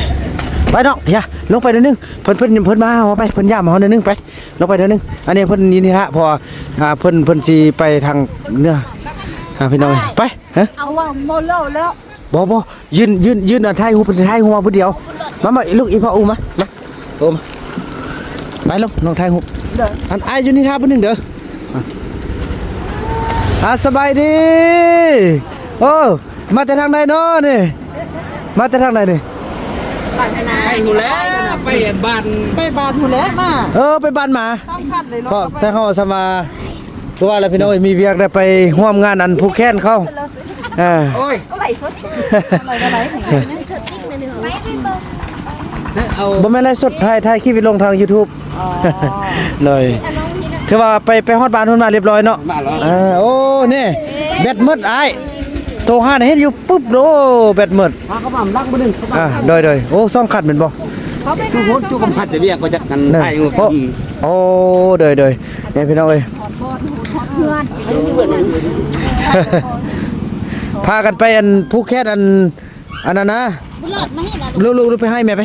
ໄປນ້ອງ ຢ່າ ລົງໄປໜ້ອຍໜຶ່ງ ເພິ່ນ ເພິ່ນ ເພິ່ນມາຫາເຮົາ ໄປ ເພິ່ນຢ້າມເຮົາໜ້ອຍໜຶ່ງ ໄປ ລົງໄປໜ້ອຍໜຶ່ງ. ອັນນີ້ເພິ່ນຢູ່ນີ້ລະ ເພາະວ່າ ອ່າ ເພິ່ນ ເພິ່ນຊິໄປທາງເໜືອ ອ່າ ພີ່ນ້ອງເອີຍ ໄປ. ຮະ ເອົາວ່າບໍ່ເລົ່າແລ້ວ ບໍ່ ບໍ່ ຢືນ ຢືນ ຢືນ ອ່າ ຖ່າຍຮູບ ຖ່າຍຮູບມາຜູ້ດຽວ. ມາ ມາ ລູກ ອີພໍ່ ອູມາ ມາ ໂອມາ ໄປລູກ ນ້ອງຖ່າຍຮູບ. ອັນອ້າຍຢູ່ນີ້ຖ້າຜູ້ໜຶ່ງເດີ. ອ່າ ສະບາຍດີ. ໂອ້ ມາແຕ່ທາງໃດເນາະນີ້? ມາແຕ່ທາງໃດນີ້? ໄປພຸ້ນແຫຼະ ໄປບ້ານ ໄປບ້ານພຸ້ນແຫຼະມາ. ເອີ ໄປບ້ານມາ ເພາະແຕ່ເຮົາສຳວ່າ ຄືວ່າລະພີ່ນ້ອງເອີຍ ມີວຽກໄດ້ໄປຮ່ວມງານອັນຜູກແຂນເຂົາ. ອ່າ ໂອ້ຍ ໄລສົດ ບໍ່ແມ່ນໄລສົດ ຖ່າຍ ຖ່າຍຄລິບລົງທາງຢູທູບ. ອໍ ໂດຍ ຖືວ່າໄປ ໄປຮອດບ້ານເພິ່ນມາລຽບລ້ອຍເນາະ. ອ່າ ໂອ້ ນີ້ ແບັດໝົດອ້າຍ ໂທຫາເຫັນຢູ່ປຶບ ໂອ້ ແບັດໝົດ. ອ່າ ໂດຍ ໂດຍ ໂອ້ ສອງຄັນແມ່ນບໍ່? ຈຸຄົນຈຸກຳພັດຈະວຽກໄປຈັກອັນ ໄອ້ ໂອ້ ໂດຍ ໂດຍ. ນີ້ພີ່ນ້ອງເອີຍ ພາກັນໄປອັນຜູກແຂນອັນ ອັນນັ້ນນະ ບຸນຫຼອດມາເຮັດລະ ລູກ ລູກ ລູກໄປໃຫ້ແມ່ໄປ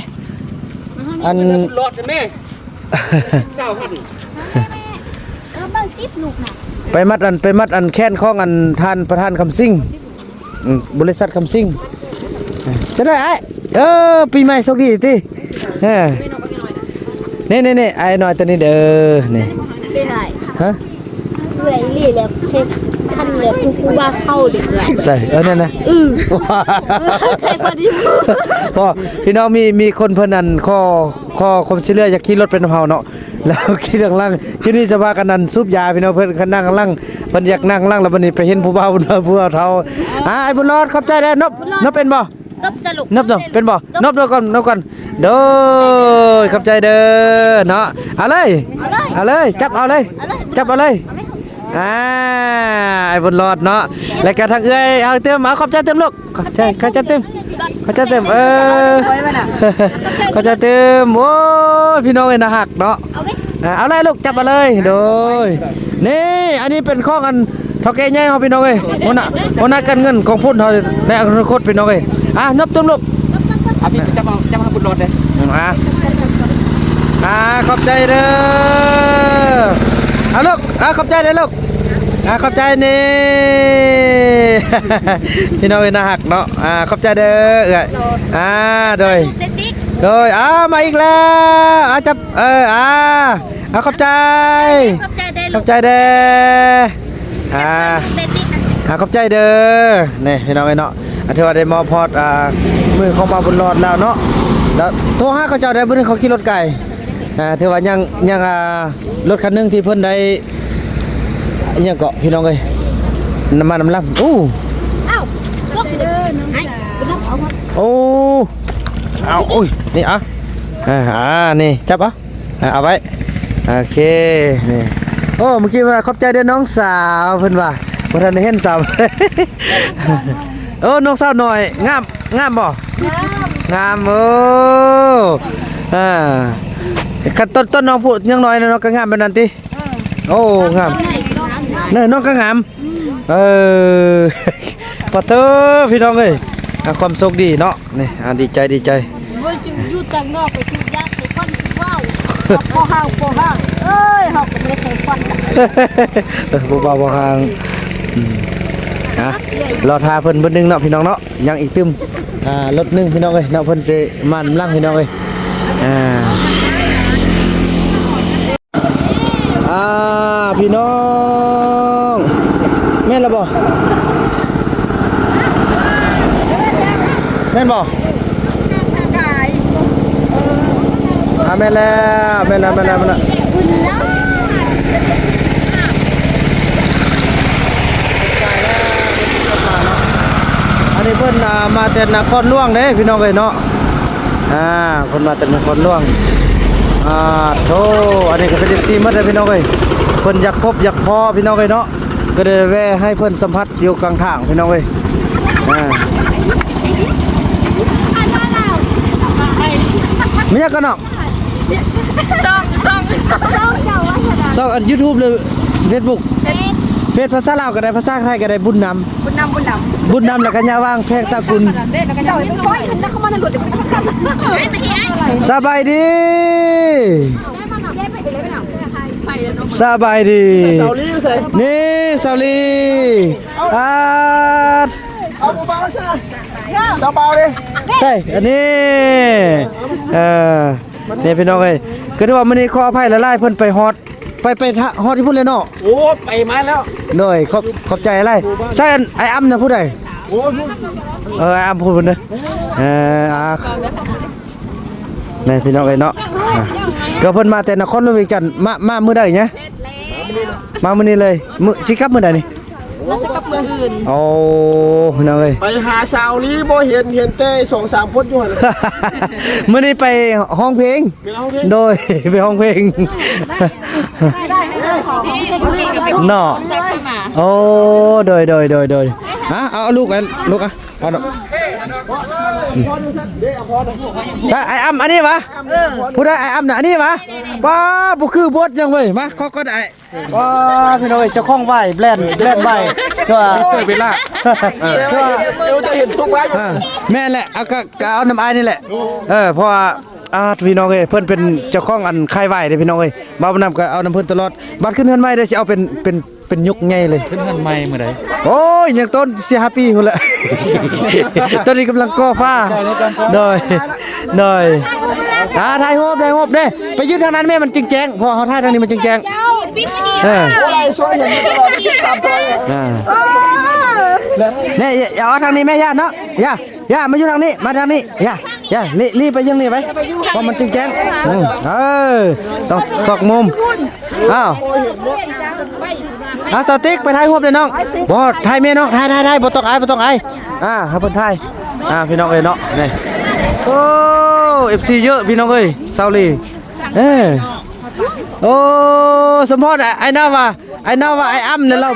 ອັນ ບຸນຫຼອດແມ່ ຊາວພັນ ເອີ ເບິ່ງສິບລູກນະ ໄປມັດອັນ ໄປມັດອັນແຂນຂອງອັນທ່ານປະທານຄຳສິງ. ອືມ ບໍລິສັດຄຳສິງ. ຈະໄດ້ອ້າຍ ເອີ ປີໃໝ່ໂຊກດີຕິ. ເອີ ນີ້ໆໆ ອ້າຍນ້ອຍຕົວນີ້ເດີ ນີ້ ເປັນໄດ? ຮະ ເອື້ອຍອີ່ຫຼີແລ້ວ ເຮັດຄັນແລ້ວ ຜູ້ ຜູ້ວ່າເຂົ້າເລີຍເອື້ອຍ ໃສ່ ເອີ ນັ້ນນະ ອື ໃສ່ພໍດີ. ພໍ ພີ່ນ້ອງ ມີ ມີຄົນເພິ່ນອັນ ຂໍ ຂໍຄວາມຊ່ວຍເຫຼືອ ຢາກຂີ່ລົດໄປນຳເຮົາເນາະ. ແລ້ວຂີ່ທາງຫຼັງ ຢູ່ນີ້ຈະພາກັນນັ້ນສູບຢາພີ່ນ້ອງ. ເພິ່ນຄັນນັ່ງຫຼັງ ເພິ່ນຢາກນັ່ງຫຼັງ ແລ້ວບັດນີ້ໄປເຫັນຜູ້ບ່າວ ຜູ້ບ່າວເຖົ້າ. ອ່າ ອ້າຍບຸນຫຼອດ ຂອບໃຈເດີ. ນົບ ນົບເປັນບໍ່? ນົບ ນົບເນາະ ເປັນບໍ່? ນົບ ນົບກ່ອນ ນົບກ່ອນ. ໂດຍ ຂອບໃຈເດີເນາະ. ເອົາເລີຍ ເອົາເລີຍ ຈັບເອົາເລີຍ ຈັບເອົາເລີຍ. ອ່າ ອ້າຍບຸນຫຼອດເນາະ ແລ້ວກະທາງເອື້ອຍເຮົາຕື່ມ. ເອົາ ຂອບໃຈຕື່ມລູກ ຂອບໃຈ ຂອບໃຈຕື່ມ ຂອບໃຈຕື່ມ ເອີ ຂອບໃຈຕື່ມ. ໂອ້ຍ ພີ່ນ້ອງເອີຍ ໜ້າຮັກເນາະ. ເອົາເລີຍລູກ ຈັບເອົາເລີຍ. ໂດຍ ນີ້ ອັນນີ້ເປັນຂອງອັນເຖົ້າແກ່ໃຫຍ່ເຮົາ ພີ່ນ້ອງເອີຍ ຫົວໜ້າ ຫົວໜ້າການເງິນກອງທຶນເຮົາໃນອະນາຄົດ ພີ່ນ້ອງເອີຍ. ອ່າ ນົບຕຸ້ມລູກ ອ່ະ ພີ່ຈັບເອົາ ຈັບເອົາບຸນຫຼອດເດ້. ອືມ ອ່າ ອ່າ ຂອບໃຈເດີ. ເອົາລູກ ອ່າ ຂອບໃຈເດີລູກ. ອ່າ ຂອບໃຈນີ້ ພີ່ນ້ອງເອີຍ ໜ້າຮັກເນາະ. ອ່າ ຂອບໃຈເດີເອື້ອຍ. ອ່າ ໂດຍ ໂດຍ. ອ່າ ມາອີກແລ້ວ. ອ່າ ຈັບ ເອີ ອ່າ ອ່າ ຂອບໃຈ ຂອບໃຈເດີ ຂອບໃຈເດີ. ອ່າ ອ່າ ຂອບໃຈເດີ. ນີ້ພີ່ນ້ອງເອີຍເນາະ ອ່າ ຖືວ່າໄດ້ມອບຮອດ ອ່າ ມືຂອງບ່າວບຸນຫຼອດແລ້ວເນາະ. ແລ້ວໂທຫາເຂົາເຈົ້າໄດ້ ມື້ນີ້ເຂົາຂີ່ລົດໄກ. ອ່າ ຖືວ່າຍັງ ຍັງ ອ່າ ລົດຄັນໜຶ່ງທີ່ເພິ່ນໄດ້ ອີຫຍັງເກາະ ພີ່ນ້ອງເອີຍ ນຳມານຳຫຼັງ. ໂອ້ ອ້າວ ເດີນ້ອງສາວ ໂອ້ ອ້າວ ໂອ້ຍ ນີ້ ອ່ະ ອ່າ ນີ້ ຈັບເອົາ. ອ່າ ເອົາໄວ້ ໂອເຄ. ນີ້ ໂອ້ ເມື່ອກີ້ວ່າ ຂອບໃຈເດີນ້ອງສາວ ເພິ່ນວ່າ ບໍ່ທັນໄດ້ເຫັນສາວ. ໂອ້ ນ້ອງສາວນ້ອຍ ງາມ ງາມບໍ່? ງາມ ງາມ. ໂອ້ ອ່າ ຄັນຕອນ ຕອນນ້ອງຜູ້ຍັງນ້ອຍເນາະ ກໍງາມແບບນັ້ນຕິ? ເອີ ໂອ້ ງາມ ຕອນໃຫຍ່ກໍງາມ ເນີ ນ້ອງກໍງາມ. ອືມ ເອີ ປະເທີ ພີ່ນ້ອງເອີຍ ອ່າ ຄວາມໂຊກດີເນາະ. ນີ້ ອ່າ ດີໃຈ ດີໃຈ. ໂອ້ຍ ຢູ່ທາງນອກໄປທຸກຢ່າງ ແຕ່ຄົນເວົ້າ ພໍເຮົາ ພໍເຮົາ ເອີຍ ເຮົາກໍບໍ່ໄດ້ໄປຟັງ. ເອີ ບໍ່ເວົ້າບໍ່ຫ່າງ. ອືມ ອ່ະ ລໍຖ້າເພິ່ນເບິດໜຶ່ງເນາະ ພີ່ນ້ອງເນາະ. ຍັງອີກຕື່ມ ອ່າ ລົດໜຶ່ງ ພີ່ນ້ອງເອີຍເນາະ ເພິ່ນຊິມານຳຫຼັງ ພີ່ນ້ອງເອີຍ. ອ່າ ອ່າ ພີ່ນ້ອງ ແມ່ນແລ້ວບໍ່? ແມ່ນບໍ່? ອ່າ ແມ່ນແລ້ວ ແມ່ນແລ້ວ ແມ່ນແລ້ວ ແມ່ນແລ້ວ. ອັນນີ້ເພິ່ນ ອ່າ ມາແຕ່ນະຄອນຫຼວງເດ້ ພີ່ນ້ອງເອີຍເນາະ. ອ່າ ເພິ່ນມາແຕ່ນະຄອນຫຼວງ. ອ່າ ໂທ້ ອັນນີ້ກໍເປັນເອັຟຊີໝົດເດ້ພີ່ນ້ອງເອີຍ ເພິ່ນຢາກພົບຢາກພໍພີ່ນ້ອງເອີຍເນາະ ກໍເລີຍແວ່ໃຫ້ເພິ່ນສຳຜັດຢູ່ກາງທາງພີ່ນ້ອງເອີຍ. ອ່າ ແມ່ນຫຍັງກໍນ້ອງ? ຊ່ອງ ຊ່ອງ ຊ່ອງເຈົ້າວ່າຊັ້ນນະ ຊ່ອງອັນຢູທູບ ຫຼືເຟສບຸກ? ເຟສ ເຟສພາສາລາວກໍໄດ້ ພາສາໄທກໍໄດ້ ບຸນນຳ. ບຸນນຳ ບຸນນຳ ບຸນນຳ ແລ້ວກໍຍ່າຫວ່າງ ແພງຕະກຸນ. ສະບາຍດີ ສະບາຍດີ. ໃສ່ສາວລີ ໃສ່ ນີ້ສາວລີ ອາດ ເອົາຜູ້ບ່າວຊະ ເຈົ້າບ່າວເດ້ ໃສ່ອັນນີ້ ເອີ ນີ້ພີ່ນ້ອງເອີຍ ກໍຖືວ່າມື້ນີ້ຂໍອະໄພຫຼາຍໆ ເພິ່ນໄປຮອດ ໄປ ໄປຮອດທີ່ພຸ້ນແລ້ວເນາະ. ໂອ້ ໄປມາແລ້ວ ໂດຍ ຂອບ ຂອບໃຈຫຼາຍ. ໃສ່ອັນ ອ້າຍອຳນະຜູ້ໃດ? ໂອ້ ເອີ ອ້າຍອຳຜູ້ພຸ້ນເດີ ເອີ ອ່າ ນີ້ພີ່ນ້ອງເອີຍເນາະ ກໍເພິ່ນມາແຕ່ນະຄອນຫຼວງວຽງຈັນ ມາ ມາມື້ໃດນະ? ມາມື້ນີ້ເລີຍ ມື້ ຊິກັບມື້ໃດນີ້? ໜ້າຈະກັບມື້ອື່ນ. ໂອ້ ພີ່ນ້ອງເອີຍ ໄປຫາສາວລີບໍ່ເຫັນ ເຫັນແຕ່ສອງສາມຄົນຢູ່ຫັ້ນ. ມື້ນີ້ໄປຮ້ອງເພງ ໄປຮ້ອງເພງ ໂດຍ ໄປຮ້ອງເພງ ເນາະ. ໂອ້ ໂດຍ ໂດຍ ໂດຍ ໂດຍ ອ່ະ ເອົາ ເອົາລູກ ເອົາລູກ ອ່ະ ເອົາເນາະ. ໃສ່ ອ້າຍອຳ ອັນນີ້ຫວາ? ເອີ ຜູ້ໃດອ້າຍອຳນະ ອັນນີ້ຫວາ? ປ້າ ບໍ່ຄືບົດຫຍັງເວີຍ ມາ ຂໍກ່ອນອ້າຍ. ວ້າ ພີ່ນ້ອງເອີຍ ເຈົ້າຂອງຫວາຍ ແບຣນ ແບຣນຫວາຍ ຕົວ ເຊີເບລາ ເອີ ຕົວ ເຈົ້າຈະເຫັນຕຸກຫວາຍຢູ່ ອ່າ ແມ່ນແຫຼະ ເອົາ ກະ ກະເອົານຳອ້າຍນີ້ແຫຼະ ເອີ ເພາະວ່າ ອ່າ ພີ່ນ້ອງເອີຍ ເພິ່ນເປັນເຈົ້າຂອງອັນຄ້າຍຫວາຍເດ້ ພີ່ນ້ອງເອີຍ ເວົ້ານຳກໍເອົານຳເພິ່ນຕະຫຼອດ ບັດຂຶ້ນເຮືອນໃໝ່ເດ້ ຊິເອົາເປັນ ເປັນ ເປັນຍຸກໃຫຍ່ເລີຍ. ຂຶ້ນເຮືອນໃໝ່ມື້ໃດ? ໂອ້ຍ ຍັງຕົ້ນສີ່ຫ້າປີພຸ້ນແຫຼະ ຕອນນີ້ກຳລັງກໍ່ຝາ ໂດຍ ໂດຍ ອ່າ ຖ່າຍຮູບ ຖ່າຍຮູບເດ້ ໄປຢືນທາງນັ້ນແມ່ ມັນຈຶ່ງແຈ້ງ ເພາະເຮົາຖ່າຍທາງນີ້ມັນຈຶ່ງແຈ້ງ ເອີ ອ່າ ແມ່ ຢ່າ ຢ່າເອົາທາງນີ້ແມ່ ຢ່າເນາະ ຢ່າ ຢ່າ ມາຢູ່ທາງນີ້ ມາທາງນີ້ ຢ່າ ຢ່າ ລີ້ ລີ້ໄປຢູ່ນີ້ໄປ ເພາະມັນຈຶ່ງແຈ້ງ ອືມ ເອີ ຕ້ອງຊອກມຸມ ອ້າວ ອ່າ ສາວຕິກ ໄປຖ່າຍຮູບເດ້ນ້ອງ ບໍ່ ຖ່າຍແມ່ນ້ອງ ຖ່າຍ ຖ່າຍ ຖ່າຍ ບໍ່ຕ້ອງອາຍ ບໍ່ຕ້ອງອາຍ ອ່າ ໃຫ້ເພິ່ນຖ່າຍ ອ່າ ພີ່ນ້ອງເອີຍເນາະ ນີ້ ໂອ້ ເອັຟຊີເຢີະ ພີ່ນ້ອງເອີຍ ສາວລີ ເອີ ໂອ້ ສົມພອນ ອ້າຍນາວ່າ ອ້າຍນາວ່າອ້າຍອຳນີ້ລາວ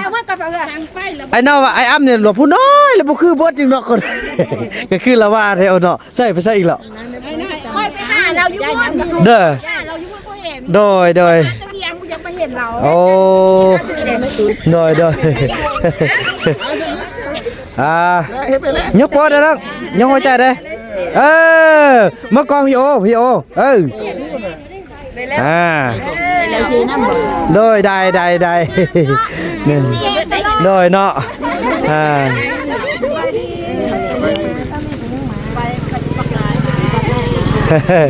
ອ້າຍນາວ່າອ້າຍອຳນີ້ລາວຜູ້ນ້ອຍ ລາວບໍ່ຄືເບິດຈັ່ງເນາະ ກໍຄືລາວວ່າແທ້ເນາະ ໃສ່ໄປໃສ່ອີກແລ້ວ ຂ້ອຍໄປຫາລາວຢູ່ພຸ້ນ ເດີ ຫາລາວຢູ່ພຸ້ນບໍ່ເຫັນ ໂດຍ ໂດຍ ຈະລ້ຽງ ບໍ່ຢາກມາເຫັນລາວ ໂອ້ ໂດຍ ໂດຍ ອ່າ ຍົກໂປ້ເດີນ້ອງ ຍົກຫົວໃຈເດີ ເອີ ມາກ້ອງວິດີໂອ ວິດີໂອ ເອີ ອ່າ ໂດຍ ໄດ້ ໄດ້ ໄດ້ ໂດຍເນາະ ອ່າ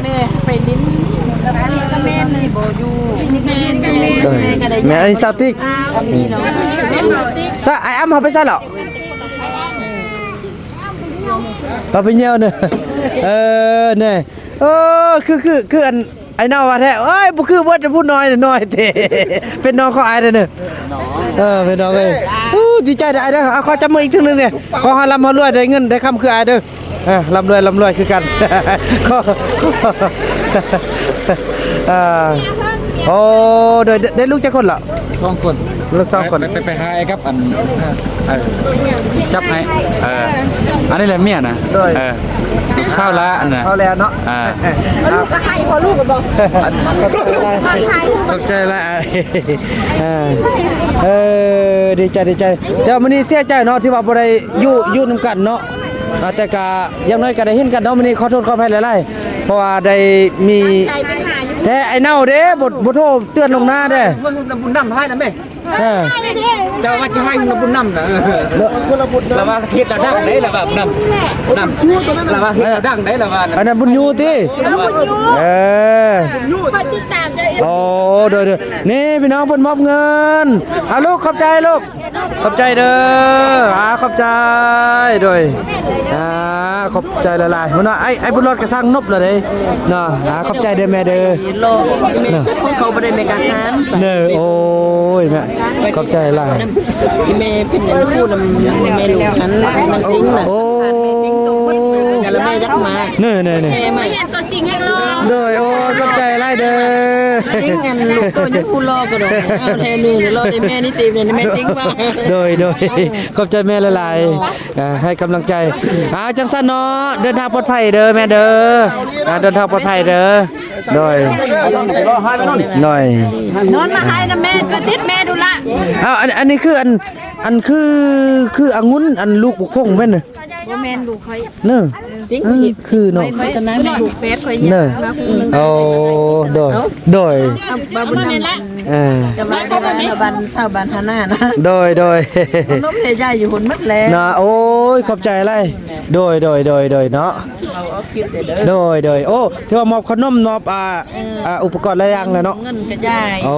ແມ່ໄປຫຼິ້ນກັບແມ່ນບໍ່ຢູ່ ແມ່ນ ໂດຍ ແມ່ກໍໄດ້ ແມ່ນ ອັນນີ້ສາວຕິກ ສາວ ອ້າຍອຳເຮົາໄປໃສແລ້ວ? ເຮົາໄປຍ່ຽວເດີ ເອີ ແນ່ ເອີ ຄື ຄື ຄືອັນ ອ້າຍເນົ່າວ່າແທ້ ເອີຍ ບໍ່ຄືເບິດ ຜູ້ນ້ອຍ ນ້ອຍເຕ ເປັນນ້ອງຂອງອ້າຍເດີ ເອີ ເປັນນ້ອງເອີຍ ອູ້ ດີໃຈເດີອ້າຍເດີ ເອົາ ຂໍຈັບມືອີກເທື່ອໜຶ່ງເດີ ຂໍໃຫ້ລ່ຳໃຫ້ລວຍ ໄດ້ເງິນໄດ້ຄຳຄືອ້າຍເດີ ເອີ ລ່ຳລວຍ ລ່ຳລວຍຄືກັນ ຂໍ ອ່າ ໂອ້ ໂດຍ ໄດ້ ໄດ້ລູກຈັກຄົນລະ? ສອງຄົນ ລູກສອງຄົນ ໄປ ໄປ ໄປຫາໄອ້ກັບອັນ ເອີ ຈັບໃຫ້ ເອີ ອັນນີ້ແຫຼະເມຍນະ ໂດຍ ເອີ ລູກສາວລະອັນນະ ເອົາແລ້ວເນາະ ອ່າ ລູກກໍໃຫ້ ພໍລູກກໍບອກ ຂອບໃຈຫຼາຍ ເອີ ເອີ ດີໃຈ ດີໃຈ ແຕ່ວ່າມື້ນີ້ເສຍໃຈເນາະ ທີ່ວ່າບໍ່ໄດ້ຢູ່ ຢູ່ນຳກັນເນາະ ອ່າ ແຕ່ກະຢ່າງໜ້ອຍກະໄດ້ເຫັນກັນເນາະ ມື້ນີ້ຂໍໂທດຂໍອະໄພຫຼາຍໆ ເພາະວ່າໄດ້ມີ ແຕ່ໄອ້ເນົ່າເດ້ ບໍ່ ບໍ່ໂທເຕືອນລ່ວງໜ້າເດ້ ເບິ່ງບຸນນຳໃຫ້ນະແມ່ ເອີ ເຈົ້າວ່າຈະໃຫ້ບຸນນຳນະ ລະວ່າເຮັດລະດັງໄດ໋ ລະວ່ານຳ ນຳ ລະວ່າເຮັດລະດັງໄດ໋ ລະວ່າ ອັນນັ້ນບຸນຍູຕິ ເອີ ຂ້ອຍຕິດຕາມເຈົ້າ ໂອ້ ໂດຍໆ ນີ້ພີ່ນ້ອງເພິ່ນມອບເງິນ ເອົາລູກ ຂອບໃຈລູກ ຂອບໃຈເດີ ອ່າ ຂອບໃຈ ໂດຍ ອ່າ ຂອບໃຈຫຼາຍໆ ເນາະ ອ້າຍ ອ້າຍບຸນລອດກະສັ່ງນົບແລ້ວເດ້ເນາະ ອ່າ ຂອບໃຈເດີແມ່ເດີ ເນາະ ເຂົາບໍ່ໄດ້ແມ່ການ ເດີ ໂອ້ຍ ແມ່ ຂອບໃຈຫຼາຍ ແມ່ເປັນອັນຜູ້ນຳແມ່ລູກຫັ້ນ ນາງຕິງນະ ໂອ້ ແມ່ຢາກມາ ເນີໆໆ ແມ່ມາ ໂດຍ ໂອ້ ຂອບໃຈຫຼາຍເດີ ຕິງອັນລູກໂຕຍັງຜູ້ຫຼໍ່ກະດອກ ເອົາແທ້ນີ້ຫຼໍ່ໄດ້ແມ່ນີ້ຕິແມ່ຕິງວ່າ ໂດຍ ໂດຍ ຂອບໃຈແມ່ຫຼາຍໆ ອ່າ ໃຫ້ກຳລັງໃຈ ອ່າ ຈັ່ງຊັ້ນເນາະ ເດີນທາງປອດໄພເດີແມ່ເດີ ອ່າ ເດີນທາງປອດໄພເດີ ໂດຍ ໂດຍ ນອນມາໃຫ້ນຳແມ່ ກະຕິດແມ່ດຸລະ ອ້າວ ອັນ ອັນນີ້ຄືອັນ ອັນຄື ຄືອະງຸ່ນ ອັນລູກບົກຜົງແມ່ນ ບໍ່ແມ່ນລູກຂ້ອຍ ເນີ ຕິງ ເອີ ຄືເນາະ ຂ້ອຍ ຂ້ອຍ ລູກແຝດຂ້ອຍ ເນີ ໂອ້ ໂດຍ ໂດຍ ເອົາ ບາບຸນນຳ ເອີ ຈະມາ ຈະມາບ້ານ ຊາວບ້ານທ່ານານະ ໂດຍ ໂດຍ ເອົານົມໃຫ້ຍາຍຢູ່ພຸ້ນໝົດແລ້ວ ນະ ໂອ້ຍ ຂອບໃຈຫຼາຍ ໂດຍ ໂດຍ ໂດຍ ໂດຍ ເນາະ ເອົາ ເອົາຄລິບເດີ ໂດຍ ໂດຍ ໂອ້ ຖືວ່າມອບຂະໜົມ ມອບ ອ່າ ເອີ ອ່າ ອຸປະກອນຫຼາຍຢ່າງແລ້ວເນາະ ເງິນກະຢາຍ ໂອ້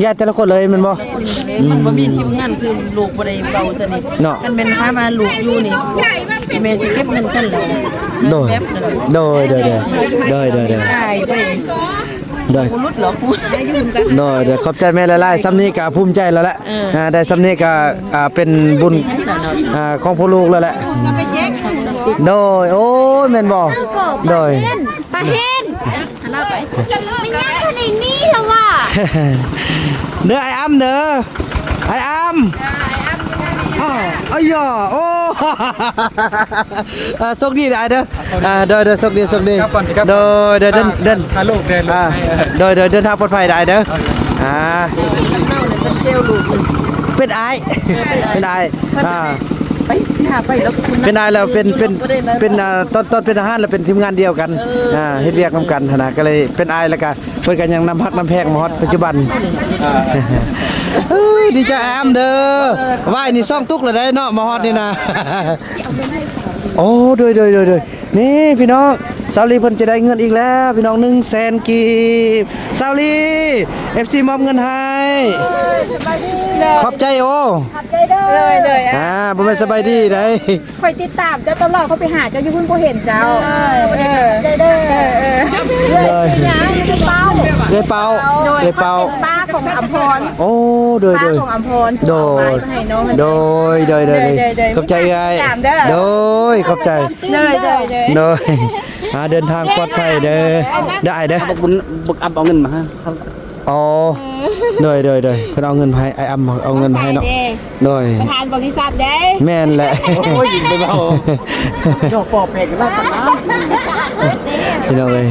ຢາຍແຕ່ລະຄົນເລີຍແມ່ນບໍ່? ມັນບໍ່ມີທີມງານ ຄືລູກບໍ່ໄດ້ເວົ້າຊະນີ້ ເນາະ ຄັນແມ່ນຫາວ່າລູກຢູ່ນີ້ ແມ່ຊິເກັບເງິນກັນແລ້ວ ໂດຍ ໂດຍ ໂດຍ ໂດຍ ໂດຍ ໂດຍ ບໍ່ຫຼຸດຫຼອກ ໂດຍ ໂດຍ ຂອບໃຈແມ່ຫຼາຍໆ ສ່ຳນີ້ກະພູມໃຈແລ້ວແຫຼະ ເອີ ອ່າ ໄດ້ສ່ຳນີ້ກະ ອ່າ ເປັນບຸນ ອ່າ ຂອງພວກລູກແລ້ວແຫຼະ ໂດຍ ໂອ້ຍ ແມ່ນບໍ່? ໂດຍ ປາເຫັນ ແມ່ນຫຍັງຢູ່ໃນນີ້ລະຫວາ? ເດີ ອ້າຍອຳເດີ ອ້າຍອຳ ອ້າວ ອາຢາ ໂອ້ ອ່າ ໂຊກດີເດີອ້າຍເດີ ອ່າ ໂດຍ ໂດຍ ໂຊກດີ ໂຊກດີ ໂດຍ ໂດຍ ເດີນ ອ່າ ເດີນ ອ່າ ໂດຍ ໂດຍ ເດີນທາງປອດໄພເດີອ້າຍເດີ ອ່າ ເປັນອ້າຍ ເປັນອ້າຍ ອ່າ ໄປ ຊິຫາໄປແລ້ວ ເປັນອ້າຍແລ້ວ ເປັນ ເປັນ ເປັນ ອ່າ ຕອນ ຕອນເປັນທະຫານແລ້ວເປັນທີມງານດຽວກັນ ເອີ ອ່າ ເຮັດວຽກນຳກັນຫັ້ນນະ ກະເລີຍເປັນອ້າຍ ແລ້ວກະເພິ່ນກະຍັງນຳຮັກນຳແພງມາຮອດປັດຈຸບັນ ເອີ ດີໃຈອ້າຍອຳເດີ ຫວາຍນີ້ສອງຕຸກແລ້ວເດ້ເນາະ ມາຮອດນີ້ນະ ໂອ້ ໂດຍ ໂດຍ ໂດຍ ໂດຍ ນີ້ພີ່ນ້ອງ ສາວລີເພິ່ນຈະໄດ້ເງິນອີກແລ້ວພີ່ນ້ອງ ໜຶ່ງແສນກີບ ສາວລີ ເອັຟຊີ ມອບເງິນໃຫ້ ໂອ້ຍ ສະບາຍດີ ຂອບໃຈ ໂອ້ ຂອບໃຈເດີ ໂດຍ ໂດຍ ອ່າ ອ່າ ບໍ່ແມ່ນສະບາຍດີໃດ ຂ້ອຍຕິດຕາມເຈົ້າຕະຫຼອດ ຂ້ອຍໄປຫາເຈົ້າຢູ່ພຸ້ນບໍ່ເຫັນເຈົ້າ ເອີ ເອີ ຂອບໃຈເດີ ເອີ ເອີ ໂດຍ ເອື້ອຍເປົາ ໂດຍ ເອື້ອຍເປົາ ເປັນປ້າຂອງອຳພອນ ໂອ້ ໂດຍ ໂດຍ ປ້າຂອງອຳພອນ ໂດຍ ເອົາໄວ້ໃຫ້ນ້ອງ ໂດຍ ໂດຍ ໂດຍ ໂດຍ ໂດຍ ຂອບໃຈເອື້ອຍ ໂດຍ ໂດຍ ຂອບໃຈ ໂດຍ ໂດຍ ໂດຍ ໂດຍ ອ່າ ເດີນທາງປອດໄພເດີ ໄດ້ເດີ ບັກບຸນ ບັກອຳເອົາເງິນມາໃຫ້ ອໍ ໂດຍ ໂດຍ ໂດຍ ເພິ່ນເອົາເງິນມາໃຫ້ ອ້າຍອຳເອົາເງິນມາໃຫ້ເນາະ ໂດຍ ປະທານບໍລິສັດເດ້ ແມ່ນແຫຼະ ໂອ້ຍ ຍິງໄປເວົ້າ ດອກປອບແພງລາວກັນນະ ພີ່ນ້ອງເອີຍ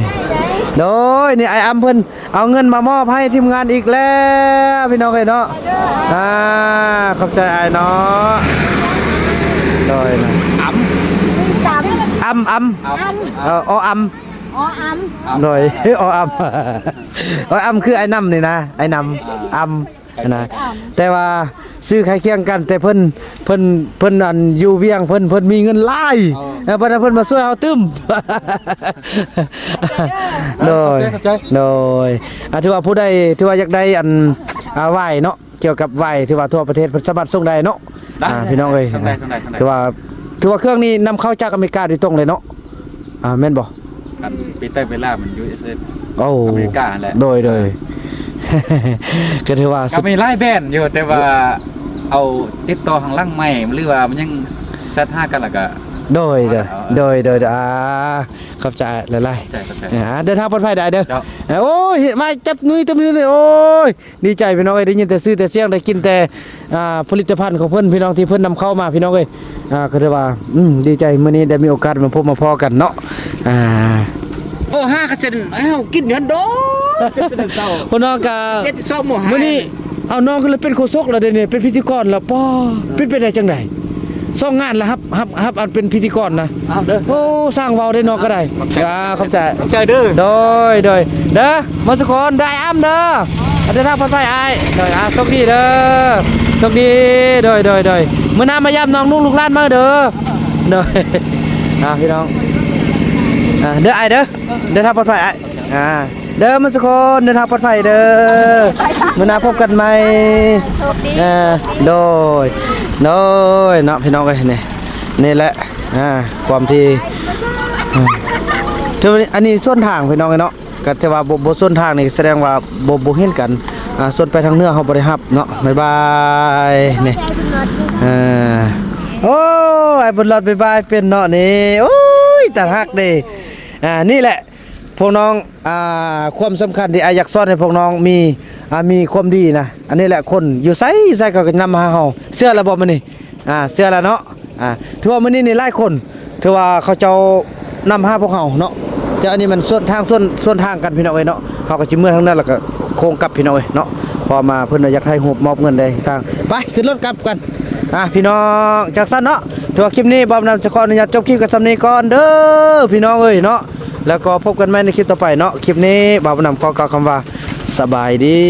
ໂດຍ ນີ້ອ້າຍອຳເພິ່ນ ເອົາເງິນມາມອບໃຫ້ທີມງານອີກແລ້ວ ພີ່ນ້ອງເອີຍເນາະ ອ່າ ຂອບໃຈອ້າຍເນາະ ໂດຍ ອຳ ອ ອຳ ອຳ ອຳ ເອີ ອໍອຳ ອໍອຳ ໂດຍ ອໍອຳ ອໍອຳ ຄືອ້າຍນຳນີ້ນະ ອ້າຍນຳ ອຳ ນະ ແຕ່ວ່າຊື່ໃກ້ຄຽງກັນ ແຕ່ເພິ່ນ ເພິ່ນ ເພິ່ນ ອັນ ຢູ່ວຽງ ເພິ່ນ ເພິ່ນມີເງິນຫຼາຍ ເອີ ເອີ ບັດນັ້ນເພິ່ນມາຊ່ວຍເຮົາຕື່ມ ໂດຍ ຂອບໃຈ ຂອບໃຈ ໂດຍ ອ່າ ຖືວ່າຜູ້ໃດ ຖືວ່າຢາກໄດ້ ອັນ ອ່າ ຫວາຍເນາະ ກ່ຽວກັບຫວາຍ ຖືວ່າທົ່ວປະເທດເພິ່ນສາມາດສົ່ງໄດ້ເນາະ ໄດ້ ອ່າ ໄດ້ ພີ່ນ້ອງເອີຍ ສົ່ງໄດ້ ອ່າ ສົ່ງໄດ້ ສົ່ງໄດ້ ຖືວ່າ ຖືວ່າເຄື່ອງນີ້ນຳເຂົ້າຈາກອາເມລິກາໂດຍຕົງເລີຍເນາະ ອ່າ ແມ່ນບໍ່? ອັນປີເຕີເວລາມັນ ຢູເອສເອ ໂອ້ ອາເມລິກາຫັ້ນແຫຼະ ໂດຍ ໂດຍ ກໍຖືວ່າ ກໍມີຫຼາຍແບຣນຢູ່ ແຕ່ວ່າເອົາຕິດຕໍ່ທາງຫຼັງໃໝ່ ຫຼືວ່າມັນຍັງແຊັດຫາກັນ ແລ້ວກໍ ໂດຍ ໂດຍ ເອົາ ໂດຍ ໂດຍ ອ່າ ຂອບໃຈຫຼາຍໆ ຂອບໃຈ ຂອບໃຈ ອ່າ ເດີນທາງປອດໄພໄດ້ເດີ ເຈົ້າ ໂອ້ຍ ມາຈັບໜຸ່ຍ ຈັບໜຸ່ຍ ໂອ້ຍ ດີໃຈພີ່ນ້ອງເອີຍ ໄດ້ຍິນແຕ່ຊື່ແຕ່ສຽງ ໄດ້ກິນແຕ່ ອ່າ ຜະລິດຕະພັນຂອງເພິ່ນ ພີ່ນ້ອງ ທີ່ເພິ່ນນຳເຂົ້າມາ ພີ່ນ້ອງເອີຍ ອ່າ ກໍຖືວ່າ ອືມ ດີໃຈ ມື້ນີ້ໄດ້ມີໂອກາດມາພົບມາພໍ້ກັນເນາະ ອ່າ ໂອ້ ຫາກະເຊັ່ນ ເຮົາກິນຢູ່ຫັ້ນໂດ ພີ່ນ້ອງກະ ເຮັດຊອບໝູ ມື້ນີ້ ເອົາ ນ້ອງກໍເລີຍເປັນໂຄສົກແລ້ວເດນີ້ ເປັນພິທີກອນແລ້ວ ປ້ອ ເປັນໄປໄດ້ຈັ່ງໃດ? ສອງງານແລ້ວ ຮັບ ຮັບ ຮັບອັນເປັນພິທີກອນນະ ເອົາເດີ ໂອ້ ຊ່າງເວົ້າໄດ້ ນ້ອງກໍໄດ້ ອ່າ ຂອບໃຈ ຂອບໃຈເດີ ໂດຍ ໂດຍ ເດີ ໝົດສຸຄົນ ໄດ້ອຳເດີ ເດີນທາງປອດໄພອ້າຍ ໂດຍ ອ່າ ໂຊກດີເດີ ໂຊກດີ ໂດຍ ໂດຍ ໂດຍ ມື້ໜ້າມາຢາມນ້ອງນຸ່ງລູກຫຼານໃໝ່ເດີ ໂດຍ ອ່າ ພີ່ນ້ອງ ອ່າ ເດີອ້າຍເດີ ເດີນທາງປອດໄພອ້າຍ ອ່າ ເດີໝົດສຸຄົນ ເດີນທາງປອດໄພເດີ ມື້ໜ້າພົບກັນໃໝ່ ໂຊກດີ ເອີ ໂດຍ ໂດຍເນາະ ພີ່ນ້ອງເອີຍ ນີ້ ນີ້ແຫຼະ ອ່າ ຄວາມທີ່ ອ່າ ຖືວ່າອັນນີ້ສວນທາງ ພີ່ນ້ອງເອີຍເນາະ ກໍຖືວ່າບໍ່ ບໍ່ສວນທາງນີ້ສະແດງວ່າບໍ່ ບໍ່ເຫັນກັນ ອ່າ ສວນໄປທາງເໜືອເຮົາບໍ່ໄດ້ຮັບເນາະ ບາຍບາຍ ນີ້ ເອີ ໂອ້ ອ້າຍບຸນຫຼອດ ບາຍບາຍ ເປັນເນາະ ນີ້ ໂອ້ຍ ຕາຮັກເດ້ ອ່າ ນີ້ແຫຼະ ພວກນ້ອງ ອ່າ ຄວາມສຳຄັນທີ່ອ້າຍຢາກສອນໃຫ້ພວກນ້ອງມີ ອ່າ ມີຄວາມດີນະ ອັນນີ້ແຫຼະ ຄົນຢູ່ໃສໃສເຂົາກໍນຳຫາເຮົາ ເຊື່ອແລ້ວບໍ່ມື້ນີ້? ອ່າ ເຊື່ອແລ້ວເນາະ ອ່າ ຖືວ່າມື້ນີ້ນີ້ຫຼາຍຄົນ ຖືວ່າເຂົາເຈົ້ານຳຫາພວກເຮົາເນາະ ແຕ່ອັນນີ້ມັນສວນທາງ ສວນ ສວນທາງກັນ ພີ່ນ້ອງເອີຍເນາະ ເຮົາກໍຊິເມືອທາງນັ້ນ ແລ້ວກໍໂຄ້ງກັບ ພີ່ນ້ອງເອີຍເນາະ ເພາະວ່າມາເພິ່ນວ່າຢາກຖ່າຍຮູບມອບເງິນໄດ໋ຕ່າງ ໄປຂຶ້ນລົດກັບກັນ ອ່າ ພີ່ນ້ອງ ຈັ່ງຊັ້ນເນາະ ຖືວ່າຄລິບນີ້ບ່າວບຸນນຳຈະຂໍອະນຸຍາດຈົບຄລິບກັນສ່ຳນີ້ກ່ອນເດີ ພີ່ນ້ອງເອີຍເນາະ ແລ້ວກໍພົບກັນໃໝ່ໃນຄລິບຕໍ່ໄປເນາະ ຄລິບນີ້ບ່າວບຸນນຳຂໍກ່າວຄຳວ່າ ສະບາຍດີ.